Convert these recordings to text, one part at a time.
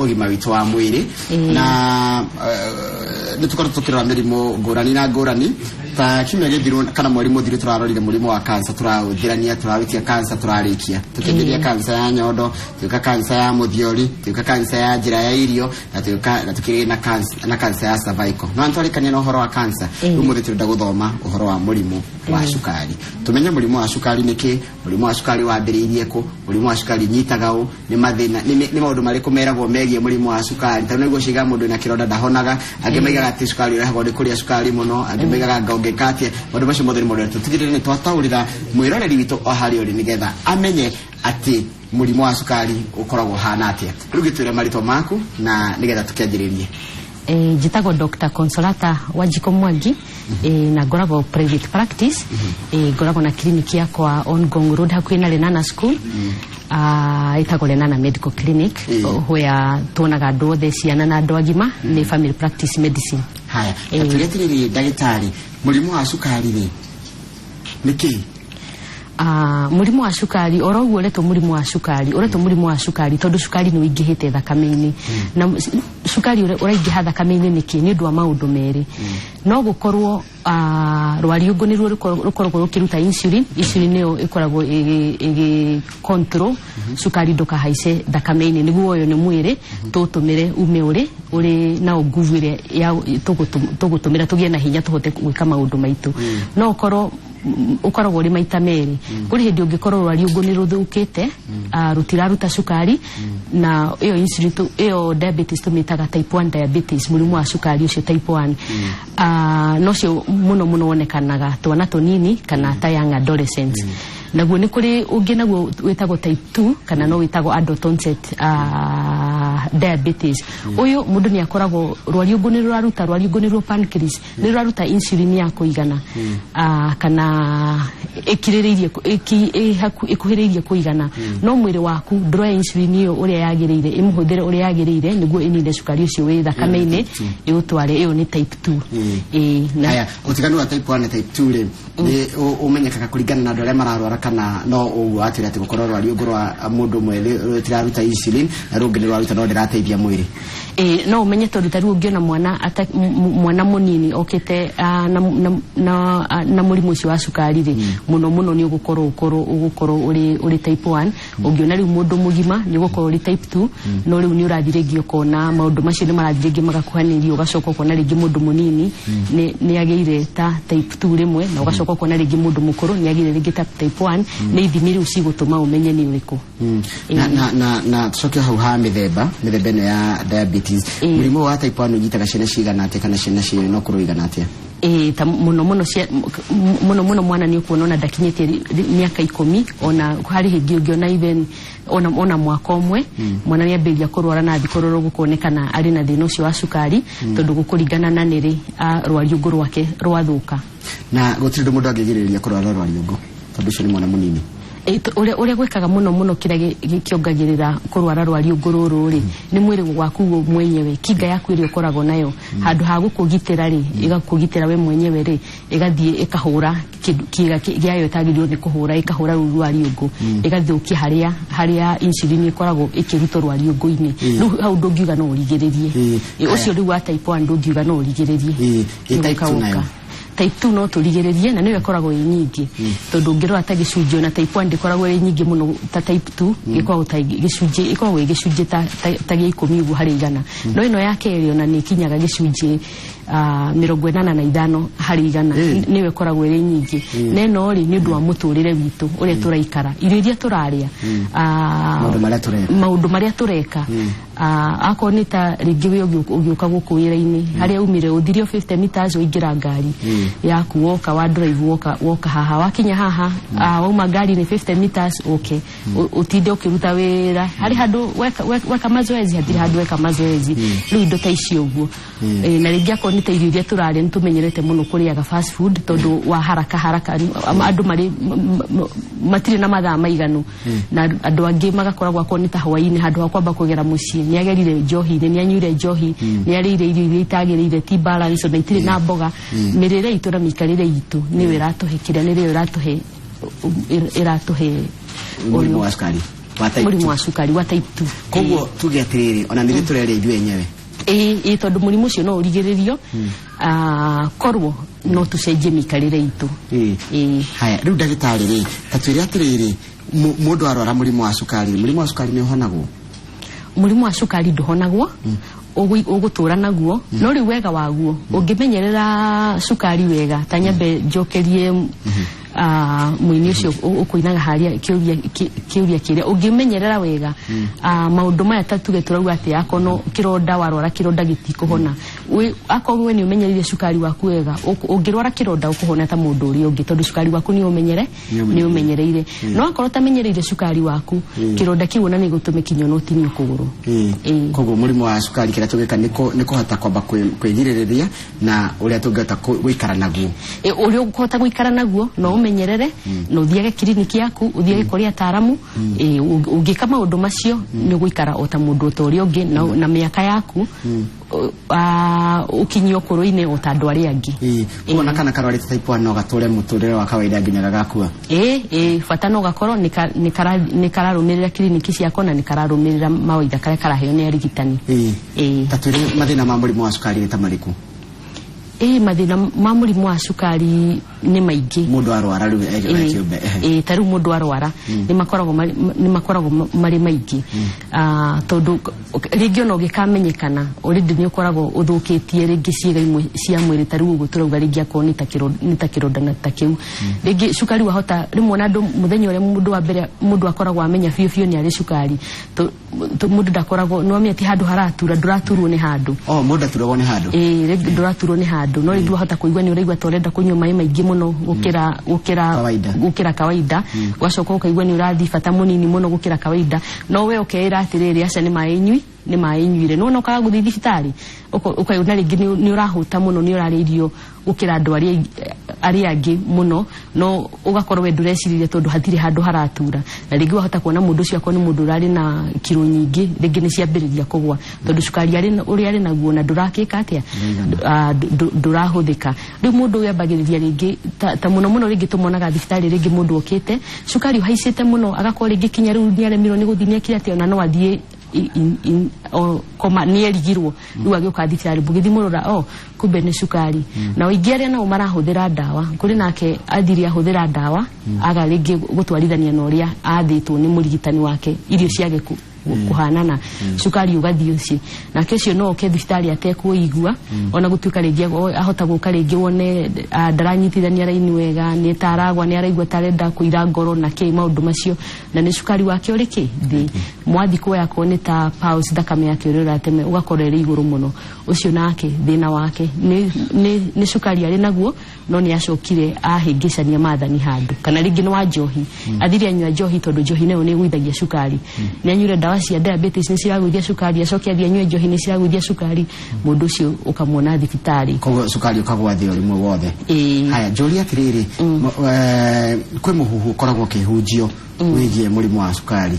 Ũgima witũ wa mwĩrĩ na nĩ tũkoretwo tũkĩrora mĩrimũ ngũrani na ngũrani. Ta kiumia gĩthiru kana mweri mũthiru tũrarorire mũrimũ wa kansa, tũraũthirania, tũrarutia kansa, tũrarĩkia tũkĩambĩrĩria kansa ya nyondo, tũgĩka kansa ya mũthiori, tũgĩka kansa ya njĩra ya irio na tũgĩka na tũkĩrĩ na kansa ya cervical. No nĩtwarĩkania na ũhoro wa kansa. Rĩu mũthĩ tũrenda gũthoma ũhoro wa mũrimũ wa cukari, tũmenye mũrimũ wa cukari nĩ kĩ, mũrimũ wa cukari wambĩrĩirie kũ, mũrimũ wa cukari nyitaga ũ, nĩ mathĩna nĩ maũndũ marĩkũ meragwo megiĩ mũrimũ wa cukari. Ta nĩguo ciga mũndũ wĩna kĩronda ndahonaga, angĩ maigaga atĩ cukari ũrehagwo nĩ kũrĩa cukari mũno, angĩ maigaga anga ũngĩka atĩa. Maũndũ macio mothe nĩ maũndũ tũtigĩrĩre nĩ twataũrĩra mwĩroreri witũ o harĩa ũrĩ, nĩgetha amenye atĩ mũrimũ wa cukari ũkoragwo ũhana atĩa. Rĩu gĩtwĩre marĩtwa maku na nĩgetha tũkĩanjĩrĩrie. Njĩtagwo Dr. Consolata Wanjiko Mwangi, na ngoragwo private practice. Ngoragwo na clinic yakwa on Ngong Road hakuhĩ na Lenana School. Ĩtagwo Lenana Medical Clinic, where tuonaga andũ othe, ciana na andũ agima. Nĩ family practice medicine. Haya, twĩre atĩrĩrĩ ndagĩtarĩ, mũrimũ wa cukari rĩ, nĩ kĩĩ? Mũrimũ wa cukari, oro ũguo ũretwo mũrimũ wa cukari, ũretwo mũrimũ wa cukari tondũ cukari nĩ ũingĩhĩte thakame-inĩ. Na cukari ũraingĩha thakame-inĩ nĩkĩ? Nĩ ũndũ wa maũndũ merĩ. No gũkorwo rwariũngũ nĩruo rũkoragwo rũkĩruta insulin. Insulin nĩyo ĩkoragwo ĩgĩ control cukari ndũkahaice thakame-inĩ, nĩguo ũyũ nĩ mwĩrĩ tũũtũmĩre ume ũrĩ na nguvu ĩrĩa ya tũgũtũmĩra tũgĩe na hinya tũhote gwĩka maũndũ maitũ. No ũkorwo ũkoragwo ũrĩ maita merĩ. Kũrĩ hĩndĩ ũngĩkorwo rwariũngũ nĩ rũthũkĩte, rũtiraruta cukari, na ĩyo insulin ĩyo diabetes tũmĩtaga type 1 diabetes, mũrimũ wa cukari ũcio type 1. No cio mũno mũno wonekanaga twana tũnini kana ta young adolescents. Naguo nĩ kũrĩ ũngĩ naguo wĩtagwo type 2, kana no wĩtagwo adult onset diabetes. Ũyũ mũndũ nĩ akoragwo rwariũngũ nĩ rũraruta, rwariũngũ nĩruo pancreas, nĩ rũraruta insulin ya kũigana, kana ĩkirĩrĩirie ĩkuhĩrĩirie kũigana, no mwĩrĩ waku ndũroya insulin ĩyo ũrĩa yagĩrĩire, ĩmũhũthĩre ũrĩa yagĩrĩire nĩguo ĩnine cukari ũcio wĩ thakame-inĩ ĩũtware. Ĩyo nĩ type 2. Ĩĩ, na Haya, ũtiganu wa type 1 na type 2 rĩ, nĩ ũmenyekaga kũringana na andũ arĩa mararwara, kana no ũguo atwĩra atĩ gũkorwo rwariũngũ rwa mũndũ ũmwe rũtiraruta insulin na rũngĩ nĩ rwaruta no ndĩrateithia mwĩrĩ? Ĩĩ, no ũmenye tondũ ta rĩu ũngĩona mwana mwana mũnini okĩte na mũrimũ ũcio wa cukari rĩ, mũno mũno nĩ ũgũkorwo ũrĩ type 1. Ũngĩona rĩu mũndũ mũgima, nĩ ũgũkorwo ũrĩ type 2. No rĩu nĩ ũrathiĩ rĩngĩ ũkona maũndũ macio nĩ marathiĩ rĩngĩ magakuhanĩria, ũgacoka ũkona rĩngĩ mũndũ mũnini nĩ agĩire ta type 2 rĩmwe, na ũgacoka ũkona rĩngĩ mũndũ mũkũrũ nĩ agĩire rĩngĩ ta type 1. Nĩ ithimi rĩu cigũtũma ũmenye nĩ ũrĩkũ. Na tucoke hau ha mĩthemba ĩno ya diabetes. Mũrimũ wa type 1 ũnyitaga ciana cigana atĩa, kana ciana ciĩ na ũkũrũ ũigana atĩa? Ĩĩ, ta mũno mũno mũno mũno mwana nĩ ũkuona ona ndakinyĩtie mĩaka 10. Ona harĩ hĩngĩ ũngĩona even ona mwaka ũmwe mwana nĩ ambĩrĩria kũrwara na athiĩ kũrorwo gũkonekana arĩ na thĩna ũcio wa cukari, tondũ gũkũringana na nĩrĩ rwariũngũ rwake rwathũka. Na gũtirĩ ũndũ mũndũ angĩgirĩrĩria kũrwara rwariũngũ, tondũ ũcio nĩ mwana mũnini? Ĩ, ũrĩa gwĩkaga mũno mũno kĩrĩa kĩongagĩrĩra kũrwara rwariũngũ rũrũ rĩ, nĩ mwĩrĩ waku wo mwenyewe, kinga yaku ĩrĩa ũkoragwo nayo. Handũ ha gũkũgitĩra rĩ, ĩgakũgitĩra we mwenyewe rĩ, ĩgathiĩ ĩkahũra kĩndũ kĩga kĩayo ĩtagĩrĩirwo nĩ kũhũra, ĩkahũra rũu rwariũngũ, ĩgathũkia harĩa insulin ĩkoragwo ĩkĩrutwo rwariũngũ-inĩ. Rĩu hau ndũngiuga no ũrigĩrĩrie. Ĩ, ũcio rĩu wa type 1 ndũngiuga no ũrigĩrĩrie. Ĩ, type 2 nayo? Type 2 no tũrigĩrĩrie, na nĩyo ĩkoragwo ĩ nyingĩ, tondũ ũngĩrora ta gĩcunjĩ, ona type 1 ndĩkoragwo ĩ nyingĩ mũno ta type 2. Ĩkoragwo ta gĩcunjĩ, ĩkoragwo ĩ gĩcunjĩ ta gĩa 10 ũguo harĩ 100. No ĩno ya kerĩ ona nĩ ĩkinyaga gĩcunjĩ 85 harĩ 100. Nĩyo ĩkoragwo ĩrĩ nyingĩ. Na ĩno rĩ, nĩ ũndũ wa mũtũrĩre witũ ũrĩa tũraikara, irio iria tũrarĩa, Maũndũ marĩa tũreka. Maũndũ marĩa tũreka. Akorwo nĩ ta rĩngĩ wĩ ũgĩũka gũkũ wĩra-inĩ, harĩa umire ũthire o 50 meters, ũingĩra ngari yaku, woka wa drive, woka haha, wakinya haha, wauma ngari-inĩ 50 meters, ũke ũtinde ũkĩruta wĩra harĩ handũ weka mazoezi, hatirĩ handũ weka mazoezi. Rĩu indo ta icio ũguo. Na rĩngĩ akorwo nĩ ta irio iria tũrarĩa, nĩ tũmenyerete mũno kũrĩaga fast food tondũ wa haraka haraka, andũ marĩ matirĩ na mathaa maiganu, na andũ angĩ magakoragwo akorwo nĩ ta hwaĩ-inĩ, handũ ha kwamba kũgera mũciĩ, nĩ agerire njohi-inĩ, nĩ anyuire njohi, nĩ arĩire irio iria itagĩrĩire, ti balance, ona itirĩ na mboga. Mĩrĩre itũ na mĩikarĩre itũ nĩyo ĩratũhe kĩrĩa, nĩrĩo ĩratũhe mũrimũ wa cukari. Wa type Mũrimũ 2. wa cukari wa type 2. Koguo tuge atĩrĩrĩ, ona nĩ tũreria ithuĩ enyewe. Ĩĩ, tondũ mũrimũ ũcio no ũrigĩrĩrio, korwo no tũcenjie mĩikarĩre itũ. Ĩĩ. Haya, rĩu ndagĩtarĩ rĩ, ta twĩre atĩrĩrĩ, mũndũ arwara mũrimũ wa cukari, mũrimũ wa cukari nĩ ũhonagwo? Mũrimũ wa cukari ndũhonagwo, ũgũtũra naguo. No rĩu wega waguo, ũngĩmenyerera cukari wega, ta nyambe njokerie mũini ũcio ũkũinaga harĩa kĩũria kĩũria kĩrĩa, ũngĩmenyerera wega maũndũ maya, ta tuge tũrauga atĩ akorwo no kĩronda warwara, kĩronda gĩtikũhona. Akorwo we nĩ ũmenyereire cukari waku wega, ũngĩrwara kĩronda ũkũhona ta mũndũ ũrĩa ũngĩ, tondũ cukari waku nĩ ũmenyere Nĩ nĩ ũmenyereire. No akorwo ũtamenyereire cukari waku, kĩronda kĩu ona nĩ gũtũme kinya ona ũtinio kũgũrũ. Ĩĩ. Koguo mũrimũ wa cukari kĩrĩa tũngĩka nĩ kũhota kwamba kwĩgirĩrĩria na ũrĩa tũngĩhota gũikara naguo. Ũrĩa ũkũhota gũikara naguo, no ũmenyerere na ũthiage kiriniki yaku, ũthiage kũrĩ ataaramu. Ũngĩka maũndũ macio, nĩ ũgũikara o ta mũndũ o ta ũrĩa ũngĩ na mĩaka yaku ũkinyie ũkũrũ-inĩ o ta andũ arĩa angĩ. Koguo na kana karwarĩte type 1 no gatũre mũtũrĩre wa kawaida nginya gagakua? Ĩĩ, bata no gakorwo nĩ kararũmĩrĩra kiriniki ciako na nĩ kararũmĩrĩra mawaitha karĩa karaheo nĩ arigitani. Ĩĩ. Ta twĩre mathĩna ma mũrimũ wa cukari nĩ ta marĩkũ? Ĩĩ, mathĩna ma mũrimũ wa cukari nĩ maingĩ. Mũndũ arwara rĩu kĩũmbe, ehe. Ĩĩ, ta rĩu mũndũ arwara nĩ makoragwo marĩ maingĩ. Tondũ rĩngĩ ona ũgĩkamenyekana already nĩ ũkoragwo ũthũkĩtie rĩngĩ ciĩga imwe cia mwĩrĩ. Ta rĩu ũguo tũrauga, rĩngĩ akorwo nĩ ta kĩronda na ta kĩu, rĩngĩ cukari wahota rĩmwe ona andũ mũthenya ũrĩa mũndũ wa mbere mũndũ akoragwo amenya biũ biũ nĩ arĩ cukari, mũndũ ndakoragwo nĩ wamenya ti handũ haratura, ndũraturwo nĩ handũ. Oh, mũndũ aturagwo nĩ handũ? Ĩĩ, rĩngĩ ndũraturwo nĩ handũ, no rĩngĩ wahota kũigua nĩ ũraigua ta ũrenda kũnyua maĩ maingĩ mũno gũkĩra Kawaida. Gũkĩra kawaida. Ũgacoka ũkaigua nĩ ũrathiĩ bata mũnini mũno gũkĩra kawaida, no we ũkeĩra atĩrĩrĩ, aca, nĩ maĩ nyui, nĩ maĩ nyuire. No ũkaga gũthiĩ thibitarĩ, ũkaona rĩngĩ nĩ ũrahũta mũno, nĩ ũrarĩa irio gũkĩra andũ arĩa angĩ mũno, no ũgakorwo we ndũreciririe tondũ hatirĩ handũ haratura. Na rĩngĩ wahota kuona mũndũ ũcio akorwo nĩ mũndũ ũrarĩ na kiro nyingĩ, rĩngĩ nĩ ciambĩrĩria kũgwa tondũ cukari ũrĩa arĩ naguo na ndũrakĩka atĩa. Ndũrahũthĩka. Rĩu mũndũ ũyũ ambagĩrĩria rĩngĩ ta mũno mũno rĩngĩ tũmonaga thibitarĩ, rĩngĩ mũndũ okĩte cukari ũhaicĩte mũno, agakorwo rĩngĩ kinya rĩu nĩ aremirwo nĩ gũthiĩ, nĩ ekire atĩa, ona no athiĩ koma, nĩ erigirwo, rĩu agĩũka thibitarĩ mũgĩthiĩ mũrora, oh, kumbe nĩ cukari. Na aingĩ arĩa nao marahũthĩra ndawa, kũrĩ nake athire ahũthĩra ndawa aga rĩngĩ gũtwarithania na ũrĩa athĩtwo nĩ mũrigitani wake, irio ciage kũhanana, cukari ũgathiĩ ũcio. Nake ũcio no oke thibitarĩ atekũigua, ona gũtuĩka rĩngĩ ahota gũka rĩngĩ wone ndaranyitithania raini wega, nĩ ta aragwa, nĩ araigua ta arenda kũira ngoro na kĩ maũndũ macio, na nĩ cukari wake ũrĩ kĩ thĩ. Mwathi kuoya akorwo nĩ ta pulse, thakame yake ũrĩa ũrateme, ũgakorwo ĩrĩ igũrũ mũno. Ũcio nake thĩna wake nĩ cukari arĩ naguo, no nĩ acokire ahĩngĩcania maathani handũ. Kana rĩngĩ nĩ wa njohi, athire anyua njohi, tondũ njohi nayo nĩ ĩgũithagia cukari. Nĩ anyuire ndawa cia diabetes, nĩ ciragũithia cukari, acoke athiĩ anyue njohi, nĩ ciragũithia cukari. Mũndũ ũcio ũkamuona thibitarĩ. Koguo cukari ũkagwa thĩ o rĩmwe wothe? Ĩĩ. Haya, njũria atĩrĩrĩ, kwĩ mũhuhu ũkoragwo ũkĩhunjio wĩgiĩ mũrimũ wa cukari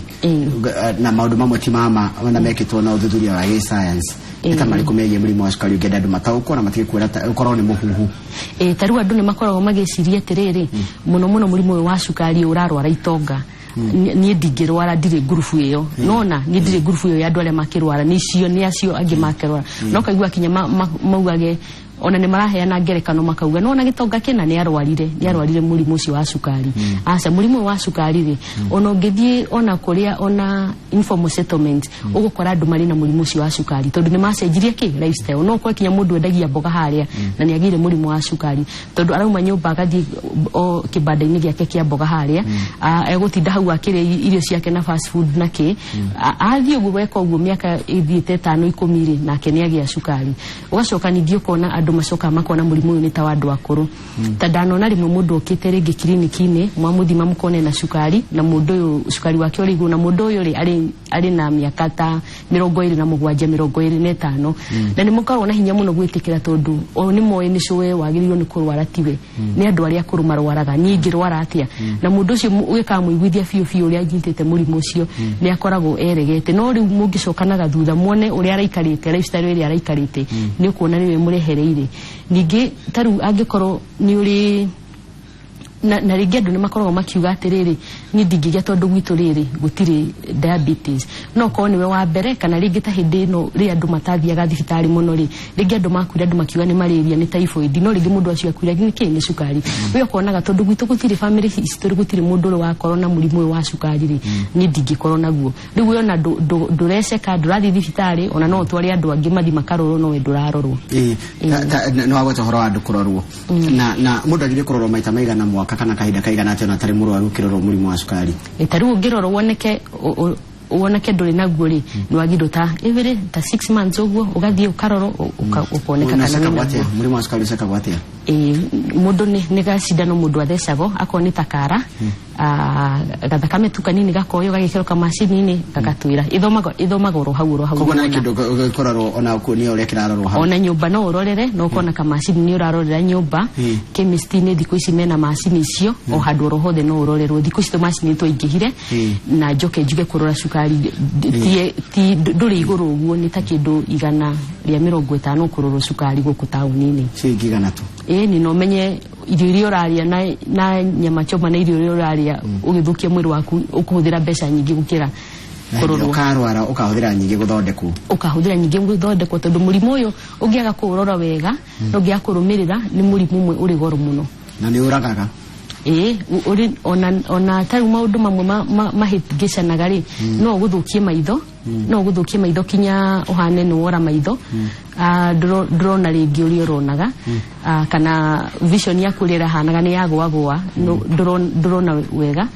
na maũndũ mamwe ti mama na mekĩtwo na ũthuthuria wa gĩscience. Nĩ ta marĩkũ megiĩ mũrimũ wa cukari ũngĩenda andũ mataũkwo na matige kuona ũkorwo nĩ mũhuhu? Ĩ, ta rĩu andũ nĩ makoragwo magĩciria atĩrĩrĩ, mũno mũno mũrimũ ũyũ wa cukari ũrarwara itonga. Niĩ ndingĩrwara, ndirĩ ngurubu ĩyo. Nona niĩ ndirĩ ngurubu ĩyo ya andũ arĩa makĩrwara, nĩ icio nĩ acio angĩ makĩrwara. No kaigua kinya maugage ona nĩ maraheana ngerekano, makauga nona gĩtonga kĩna nĩ arwarire mũrimũ ũcio wa cukari. Aca, mũrimũ ũyũ wa cukari rĩ, ona ũngĩthiĩ ona kũrĩa ona informal settlement, ũgũkora andũ marĩ na mũrimũ ũcio wa cukari, tondũ nĩ macenjirie kĩ lifestyle. No ũkore kinya mũndũ endagia mboga harĩa na nĩ agĩire mũrimũ wa cukari, tondũ arauma nyũmba agathiĩ o kĩbanda-inĩ gĩake kĩa mboga harĩa, egũtinda hau akĩrĩa irio ciake na fast food na kĩ. Athiĩ ũguo weka ũguo mĩaka ĩthiĩte 5, 10 rĩ, nake nĩ agĩa cukari. Ũgacoka ningĩ ũkona andũ macokaga makona mũrimũ ũyũ nĩ ta wa andũ akũrũ. Ta ndanona rĩmwe mũndũ okĩte rĩngĩ kiriniki-inĩ, mwamũthima mũkone na cukari, na mũndũ ũyũ cukari wake ũrĩ igũrũ, na mũndũ ũyũ rĩ arĩ na mĩaka ta 27, 25, na nĩ mũkoragwo na hinya mũno gwĩtĩkĩra, tondũ o nĩ moĩ nĩ cũwe wagĩrĩirwo nĩ kũrwara, tiwe, nĩ andũ arĩa akũrũ marwaraga, niĩ ingĩrwara atĩa? Na mũndũ ũcio ũgĩkaga mũiguithia biũ biũ ũrĩa anyitĩte mũrimũ ũcio, nĩ akoragwo eregete. No rĩu mũngĩcokanaga thutha muone ũrĩa araikarĩte, lifestyle ĩrĩa araikarĩte, nĩ ũkuona nĩwe mũrehereire. Ningĩ ta rĩu angĩkorwo nĩ ũrĩ Na rĩngĩ andũ nĩ makoragwo makiuga atĩrĩrĩ, niĩ ndingĩgĩa tondũ gwitũ rĩrĩ gũtirĩ diabetes. No korwo nĩwe wa mbere, kana rĩngĩ ta hĩndĩ ĩno rĩrĩa andũ matathiaga thibitarĩ mũno rĩ, rĩngĩ andũ makuire andũ makiuga nĩ malaria, nĩ typhoid, no rĩngĩ mũndũ acio akuire nĩ kĩ? Nĩ cukari. We ũkonaga tondũ gwitũ gũtirĩ family history, gũtirĩ mũndũ ũrĩ wakorwo na mũrimũ ũyũ wa cukari rĩ, niĩ ndingĩkorwo naguo. Rĩu we ona ndũreceka, ndũrathiĩ thibitarĩ, ona no ũtware andũ angĩ mathiĩ makarorwo, no we ndũrarorwo. Nĩ wagweta ũhoro wa andũ kũrorwo, na mũndũ agĩrĩire kũrorwo maita maigana mwaka kana kahinda kaigana atĩa ona atarĩ mũrwaru ũkĩrorwo mũrimũ wa cukari? Ta rĩu ũngĩrorwo woneke ndũrĩ naguo rĩ, nĩ wagĩrĩirwo ta every ta 6 months ũguo ũgathiĩ ũkarorwo, ũkoneka kana wĩna naguo. Mũrimũ wa cukari ũcekagwo atĩa? Mũndũ nĩ gacindano mũndũ athecagwo, akorwo nĩ ta kara gathakame tu kanini gakoywo gagĩkĩrwo kamacini-inĩ gagatwĩra, ĩthomagwo oro hau oro hau. Koguo na kĩndũ gĩkũrorwo ona kuonia ũrĩa kĩrarorwo hau. Ona nyũmba no ũrorere, no ũkona kamacini nĩ ũrarorera nyũmba. Chemist-inĩ thikũ ici mena macini icio, o handũ oro hothe no ũrorerwo. Thikũ ici tũmacini twaingĩhire. Na njoke njuge kũrora cukari ti ndũrĩ igũrũ ũguo, nĩ ta kĩndũ 150 kũrorwo cukari gũkũ taũni-inĩ. Ciringi 100 tu? Ĩni, no menye irio iria ũrarĩa na nyama choma na irio iria ũrarĩa ũgĩthũkia mwĩrĩ waku, ũkũhũthĩra mbeca nyingĩ gũkĩra kũrorwo. Ũkarwara ũkahũthĩra nyingĩ gũthondekwo. Ũkahũthĩra nyingĩ gũthondekwo, tondũ mũrimũ ũyũ ũngĩaga kũũrora wega na ũngĩaga kũrũmĩrĩra, nĩ mũrimũ ũmwe ũrĩ goro mũno. Na nĩ ũragaga. Ĩĩ, ũrĩ ona ta rĩu maũndũ mamwe mahĩngĩcanaga rĩ, no ũgũthũkie maitho, no ũgũthũkie maitho kinya ũhane nĩ wora maitho, ndũrona rĩngĩ ũrĩa ũronaga, kana vision yaku ũrĩa ĩrahanaga nĩ yagũagũa, ndũrona wega.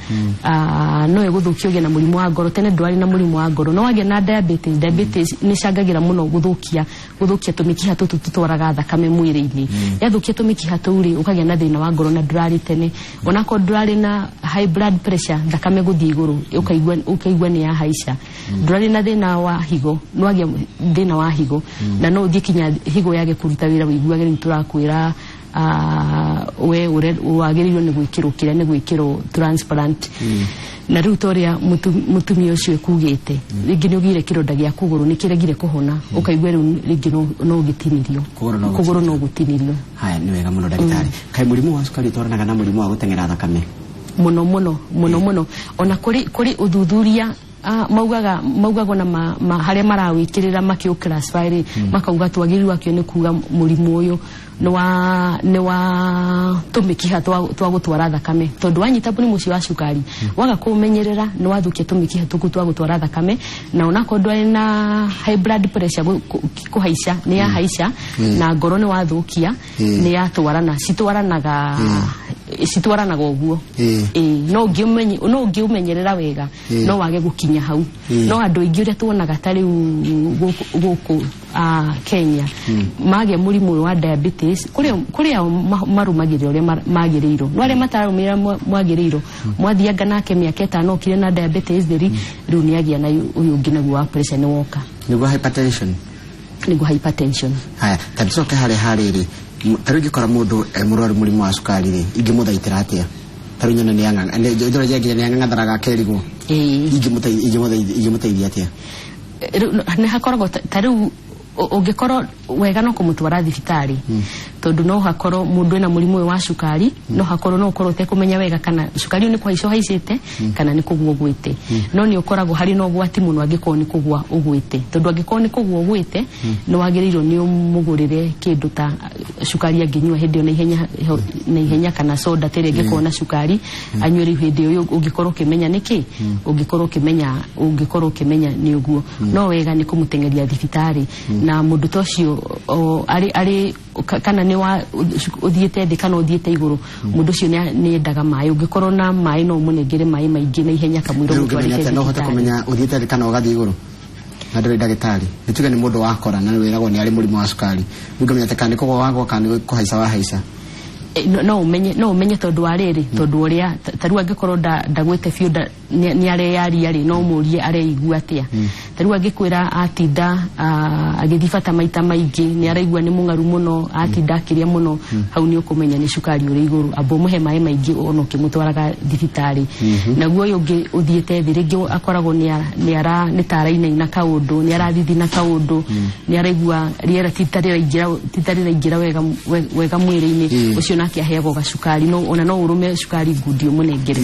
No ĩgũthũkie ũgĩe na mũrimũ wa ngoro. Tene ndwarĩ na mũrimũ wa ngoro, no wagĩa na diabetes, diabetes nĩ ĩcangagĩra mũno gũthũkia tũmĩkiha tũtũ tũtwaraga thakame mwĩrĩ-inĩ. Yathũkia tũmĩkiha tũu rĩ, ũkagĩa na thĩna wa ngoro na ndũrarĩ tene. Onakorwo ndũrarĩ na high blood pressure, thakame gũthiĩ igũrũ, ũkaigua nĩ yahaica. Ndũrarĩ na thĩna wa higo, nĩ wagĩa thĩna wa higo, na no ũthiĩ kinya higo yage kũruta wĩra, wĩiguage rĩu tũrakwĩra we wagĩrĩirwo nĩ gwĩkĩrwo kĩrĩa nĩ gwĩkĩrwo transplant. Na rĩu ta ũrĩa mũtumia ũcio ekugĩte, rĩngĩ nĩ ũgĩire kĩronda gĩa kũgũrũ nĩ kĩregire kũhona, ũkaigua rĩu rĩngĩ no ũgĩtinirio. Kũgũrũ no gũtinirio. Haya, nĩ wega mũno ndagĩtarĩ. Kaĩ mũrimũ wa cukari ũtwaranaga na mũrimũ wa gũteng'era thakame? Mũno mũno mũno mũno. Ona kũrĩ ũthuthuria maugaga ona harĩa marawĩkĩrĩra makĩũ classify rĩ, makauga twagĩrĩirwo akĩo nĩ kuga mũrimũ ũyũ nĩ wa tũmĩkiha twa gũtwara thakame, tondũ wanyita mũrimũ ũcio wa cukari waga kũũmenyerera nĩ wathũkia tũmĩkiha tũku twa gũtwara thakame. Na onakorwo ndwarĩ na high blood pressure kũhaica nĩ yahaica, na ngoro nĩ wathũkia, nĩ yatwarana, citwaranaga ũguo. No ũngĩũmenyerera wega no wage gũkinya hau. No andũ aingĩ ũrĩa tuonaga ta rĩu gũkũ Kenya magĩa mũrimũ ũyũ wa diabetes, kũrĩ ao marũmagĩrĩra ũrĩa magĩrĩirwo, no arĩa matararũmĩrĩra mwagĩrĩirwo, mwathianga nake mĩaka 5 okire na diabetes theri, rĩu nĩ agĩa na ũyũ ũngĩ naguo wa pressure nĩ woka. Nĩguo hypertension. Nĩguo hypertension. Haya, ta tucoke harĩa harĩrĩ, ta rĩu ingĩkora mũndũ e mũrwaru mũrimũ wa cukari rĩ, ingĩmũthaitĩra atĩa? Ta rĩu nyone nĩ nĩ ang'ang'atharaga akerigwo, ingĩmũteithia atĩa? Nĩ hakoragwo ta rĩu ũngĩkorwo wega no kũmũtwara thibitarĩ, tondũ no hakorwo mũndũ ena mũrimũ ũyũ wa cukari, no hakorwo no ũkorwo ũtekũmenya wega kana cukari ũyũ nĩ kũhaica ũhaicĩte kana nĩ kũgwa ũgwĩte. No nĩ ũkoragwo harĩ na ũgwati mũno angĩkorwo nĩ kũgwa ũgwĩte, tondũ angĩkorwo nĩ kũgwa ũgwĩte nĩ wagĩrĩirwo nĩ ũmũgũrĩre kĩndũ ta cukari angĩnyua hĩndĩ ĩyo na ihenya, kana soda ta ĩrĩa ĩngĩkorwo na cukari anyue rĩu hĩndĩ ĩyo, ũngĩkorwo ũkĩmenya nĩkĩ, ũngĩkorwo ũkĩmenya nĩ ũguo. No wega nĩ kũmũteng'eria thibitarĩ, na mũndũ ta ũcio arĩ kana nĩ wa ũthiĩte thĩ kana ũthiĩte igũrũ, mũndũ ũcio nĩ endaga maĩ. Ũngĩkorwo na maĩ no ũmũnengere maĩ maingĩ na ihenya kamũira ũmũtwarĩte. No ũhote kũmenya ũthiĩte thĩ kana ũgathiĩ igũrũ na ndũrĩ ndagĩtarĩ? Nĩ tuge nĩ mũndũ wakora na wĩragwo nĩ arĩ mũrimũ wa cukari, ũngĩmenya atĩ kana nĩ kũgwa wagwa kana nĩ kũhaica wahaica? No ũmenye tondũ wa rĩrĩ, tondũ ũrĩa ta rĩu angĩkorwo ndagwĩte biũ nĩ areyaria rĩ, no ũmũrie areigua atĩa. Ta rĩu angĩkwĩra atinda agĩthiĩ bata maita maingĩ, nĩ araigua nĩ mũng'aru mũno, atinda akĩrĩa mũno, hau nĩ ũkũmenya nĩ cukari ũrĩ igũrũ. Amba ũmũhe maĩ maingĩ ona ũkĩmũtwaraga thibitarĩ. Naguo ũyũ ũngĩ ũthiĩte thĩ rĩngĩ akoragwo nĩ ta arainaina kaũndũ, nĩ arathithina kaũndũ, nĩ araigua rĩera ti ta rĩraingĩra wega mwĩrĩ-inĩ, ũcio nake aheagwo gacukari no ona no ũrũme cukari ngundi ũmũnengere.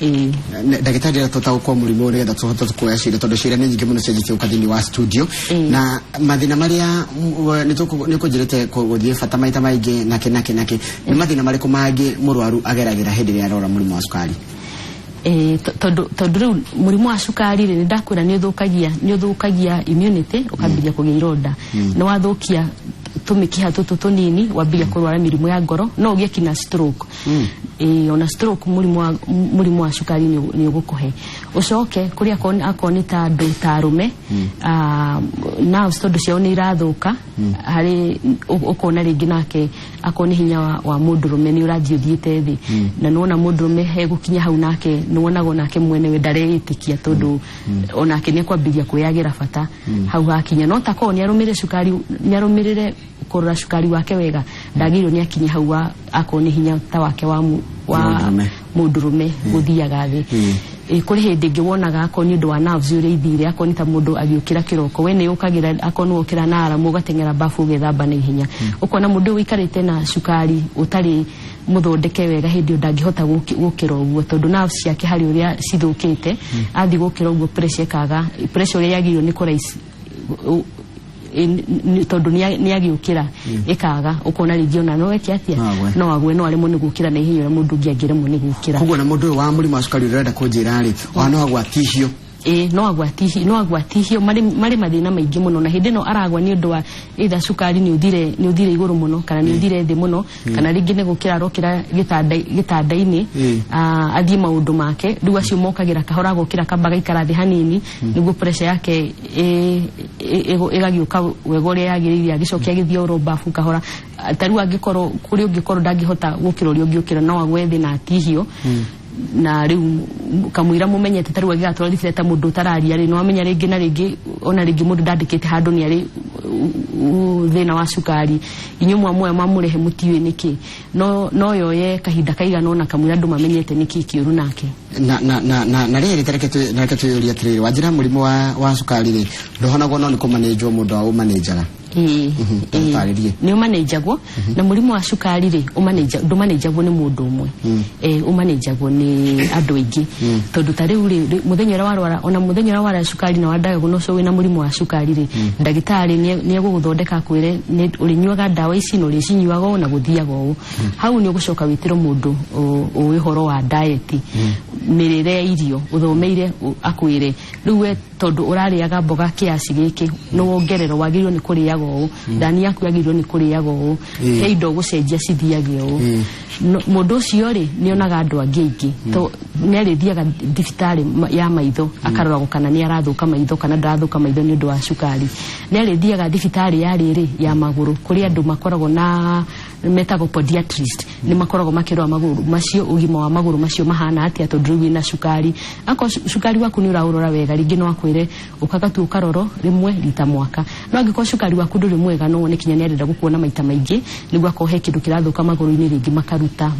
Ĩĩ. Ndagĩtarĩ rĩrĩa tũtaũkwo mũrimũ nĩgetha tũhote kuoya cira tondũ cira nĩ nyingĩ mũno cianjĩtie gũka thĩinĩ wa studio. Na mathĩna marĩa nĩ ũkũnjĩrĩte gũthiĩ bata maita maingĩ nake nake nake nĩ mathĩna marĩkũ mangĩ mũrwaru ageragĩra hĩndĩ ĩrĩa arora mũrimũ wa cukari? Tondũ rĩu mũrimũ wa cukari rĩ, nĩ ndakwĩra nĩ ũthũkagia immunity, ũkambĩrĩria kũgĩa ironda, nĩ wathũkia tũmĩkiha tũtũ tũnini, wambĩrĩria kũrwara mĩrimũ ya ngoro, no ũgĩe kinya stroke. Ĩĩ, ona stroke mũrimũ wa cukari nĩ ũgũkũhe. Ũcoke kũrĩ akorwo nĩ ta andũ ta arũme, nerves tondũ ciao nĩ irathũka harĩ ũkona rĩngĩ nake akorwo nĩ hinya wa mũndũrũme nĩ ũrathiĩ ũthiĩte thĩ, na nĩwona mũndũrũme hegũkinya hau nake nĩwonaga nake mwenewe ndareĩtĩkia tondũ onake nĩ ekwambĩrĩria kwĩyagĩra bata hau hakinya. No takorwo nĩ arũmĩrĩre cukari, nĩ arũmĩrĩre kũrora cukari wake wega, ndagĩrĩirwo nĩ akinye hau wa akorwo nĩ hinya ta wake wa Mũndũrũme. Mũndũrũme gũthiaga thĩ. Kũrĩ hĩndĩ ĩngĩ wonaga akorwo nĩ ũndũ wa nerves ũrĩa ithire, akorwo nĩ ta mũndũ agĩũkĩra kĩroko, we nĩ ũkagĩra, akorwo nĩ wokĩra na aramu ũgateng'era bafu ũgethamba na ihenya, ũkona mũndũ ũyũ ũikarĩte na cukari ũtarĩ mũthondeke wega, hĩndĩ ĩyo ndangĩhota gũkĩra ũguo tondũ nerves ciake harĩ ũrĩa cithũkĩte. Athiĩ gũkĩra ũguo, pressure ĩkaga pressure ũrĩa yagĩrĩirwo nĩ kũraisi tondũ nĩ agĩũkĩra ĩkaga, ũkona rĩngĩ ona no eke atĩa? No agwe. No agwe, no aremwo nĩ gũkĩra na ihenya ũrĩa mũndũ ũngĩ angĩremwo nĩ gũkĩra. Koguo na mũndũ ũyũ wa mũrimũ wa cukari ũrenda kũnjĩra rĩ, ona no agwatihio? Ĩĩ, no agwatihio. Marĩ mathĩna maingĩ mũno, na hĩndĩ ĩno aragwa nĩ ũndũ wa either cukari nĩ ũthire igũrũ mũno kana nĩ ũthire thĩ mũno, kana rĩngĩ nĩ gũkĩra arokĩra gĩtanda-inĩ, athiĩ maũndũ make. Rĩu acio mokagĩra kahora, agokĩra kamba gaikara thĩ hanini nĩguo pressure yake ĩgagĩũka wega ũrĩa yagĩrĩire, agĩcoke agĩthiĩ oro bafu kahora. Ta rĩu angĩkorwo kũrĩ ũngĩkorwo ndangĩhota gũkĩra ũrĩa ũngĩũkĩra, no agwe thĩ na atihio. Na rĩu kamũira mũmenyete ta rĩu agĩgatwara thibitarĩ ta mũndũ ũtararia rĩ, nĩwamenya rĩngĩ na rĩngĩ ona rĩngĩ mũndũ ndandĩkĩte handũ nĩ arĩ thĩna wa cukari, inyuĩ mwamuoya mwamũrehe mũtiũĩ nĩkĩ, no yoye kahinda kaigana ũna kamũira andũ mamenyete nĩkĩ kĩũru nake. Na rĩrĩ, tareke twĩyũrie atĩrĩrĩ, wanjĩra mũrimũ wa cukari rĩ, ndũhonagwo no nĩ kũmanĩnjwo mũndũ aũmanĩnjaga? Ĩĩ. Ĩĩ. Taarĩrie. Nĩ ũmanĩnjagwo, na mũrimũ wa cukari rĩ, ndũmanĩnjagwo nĩ mũndũ ũmwe, ũmanĩnjagwo nĩ andũ aingĩ, tondũ ta rĩu rĩ, mũthenya ũrĩa warwara, ona mũthenya ũrĩa warwara cukari na wadiagnose wĩna mũrimũ wa cukari rĩ, ndagĩtarĩ nĩ egũgũthondeka akwĩre nĩ ũrĩnyuaga ndawa ici na ũrĩcinyuaga ũũ na gũthiaga ũũ. Hau nĩ ũgũcoka wĩtĩrwo mũndũ ũĩ ũhoro wa diet, mĩrĩre ya irio, ũthomeire, akwĩre rĩu we tondũ ũrarĩaga mboga kiasi gĩkĩ nĩ wongerera, wagĩrĩirwo nĩ kũrĩaga ũũ, thani yaku yagĩrĩirwo nĩ kũrĩaga ũũ, he indo ũgũcenjia cithiage ũũ. Mũndũ ũcio rĩ, nĩ onaga andũ angĩ aingĩ to nĩ arĩthiaga thibitarĩ ya maitho akaroragwo kana nĩ arathũka maitho kana ndarathũka maitho nĩ ũndũ wa cukari. Nĩ arĩthiaga thibitarĩ ya rĩrĩ ya magũrũ, kũrĩ andũ makoragwo na metagwo podiatrist, nĩ makoragwo makĩrora magũrũ macio, ũgima wa magũrũ macio mahana atĩa tondũ rĩu wĩna cukari. Akorwo cukari waku nĩ ũraũrora wega, rĩngĩ no akwĩre ũkaga tu ũkarorwo rĩmwe rita mwaka, no angĩkorwo cukari waku ndũrĩ mwega, no wone kinya nĩ arenda gũkuona maita maingĩ nĩguo akorwo he kĩndũ kĩrathũka magũrũ-inĩ, rĩngĩ makaruta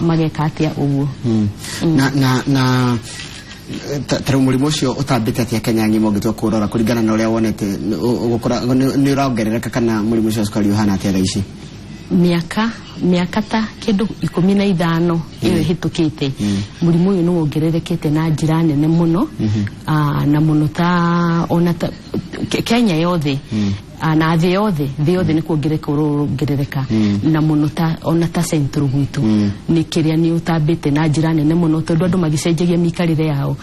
mageka atĩa ũguo. Na ta rĩu mũrimũ ũcio ũtambĩte atĩa Kenya ng'ima ũngĩtua kũrora kũringana na ũrĩa wonete ũgũkora nĩ ũrongerereka kana mũrimũ ũcio wa cukari ũhana atĩa thaa ici? Mĩaka ta kĩndũ 15 ĩyo ĩhĩtũkĩte, mũrimũ ũyũ nĩ wongererekete na njĩra nene mũno. Na mũno ta ona ta Kenya yothe, na thĩ yothe nĩ kuongerereka ũrongerereka, na mũno ta ona ta central gwitũ nĩ kĩrĩa nĩ ũtambĩte na njĩra nene mũno tondũ andũ magĩcenjagia mĩikarĩre yao.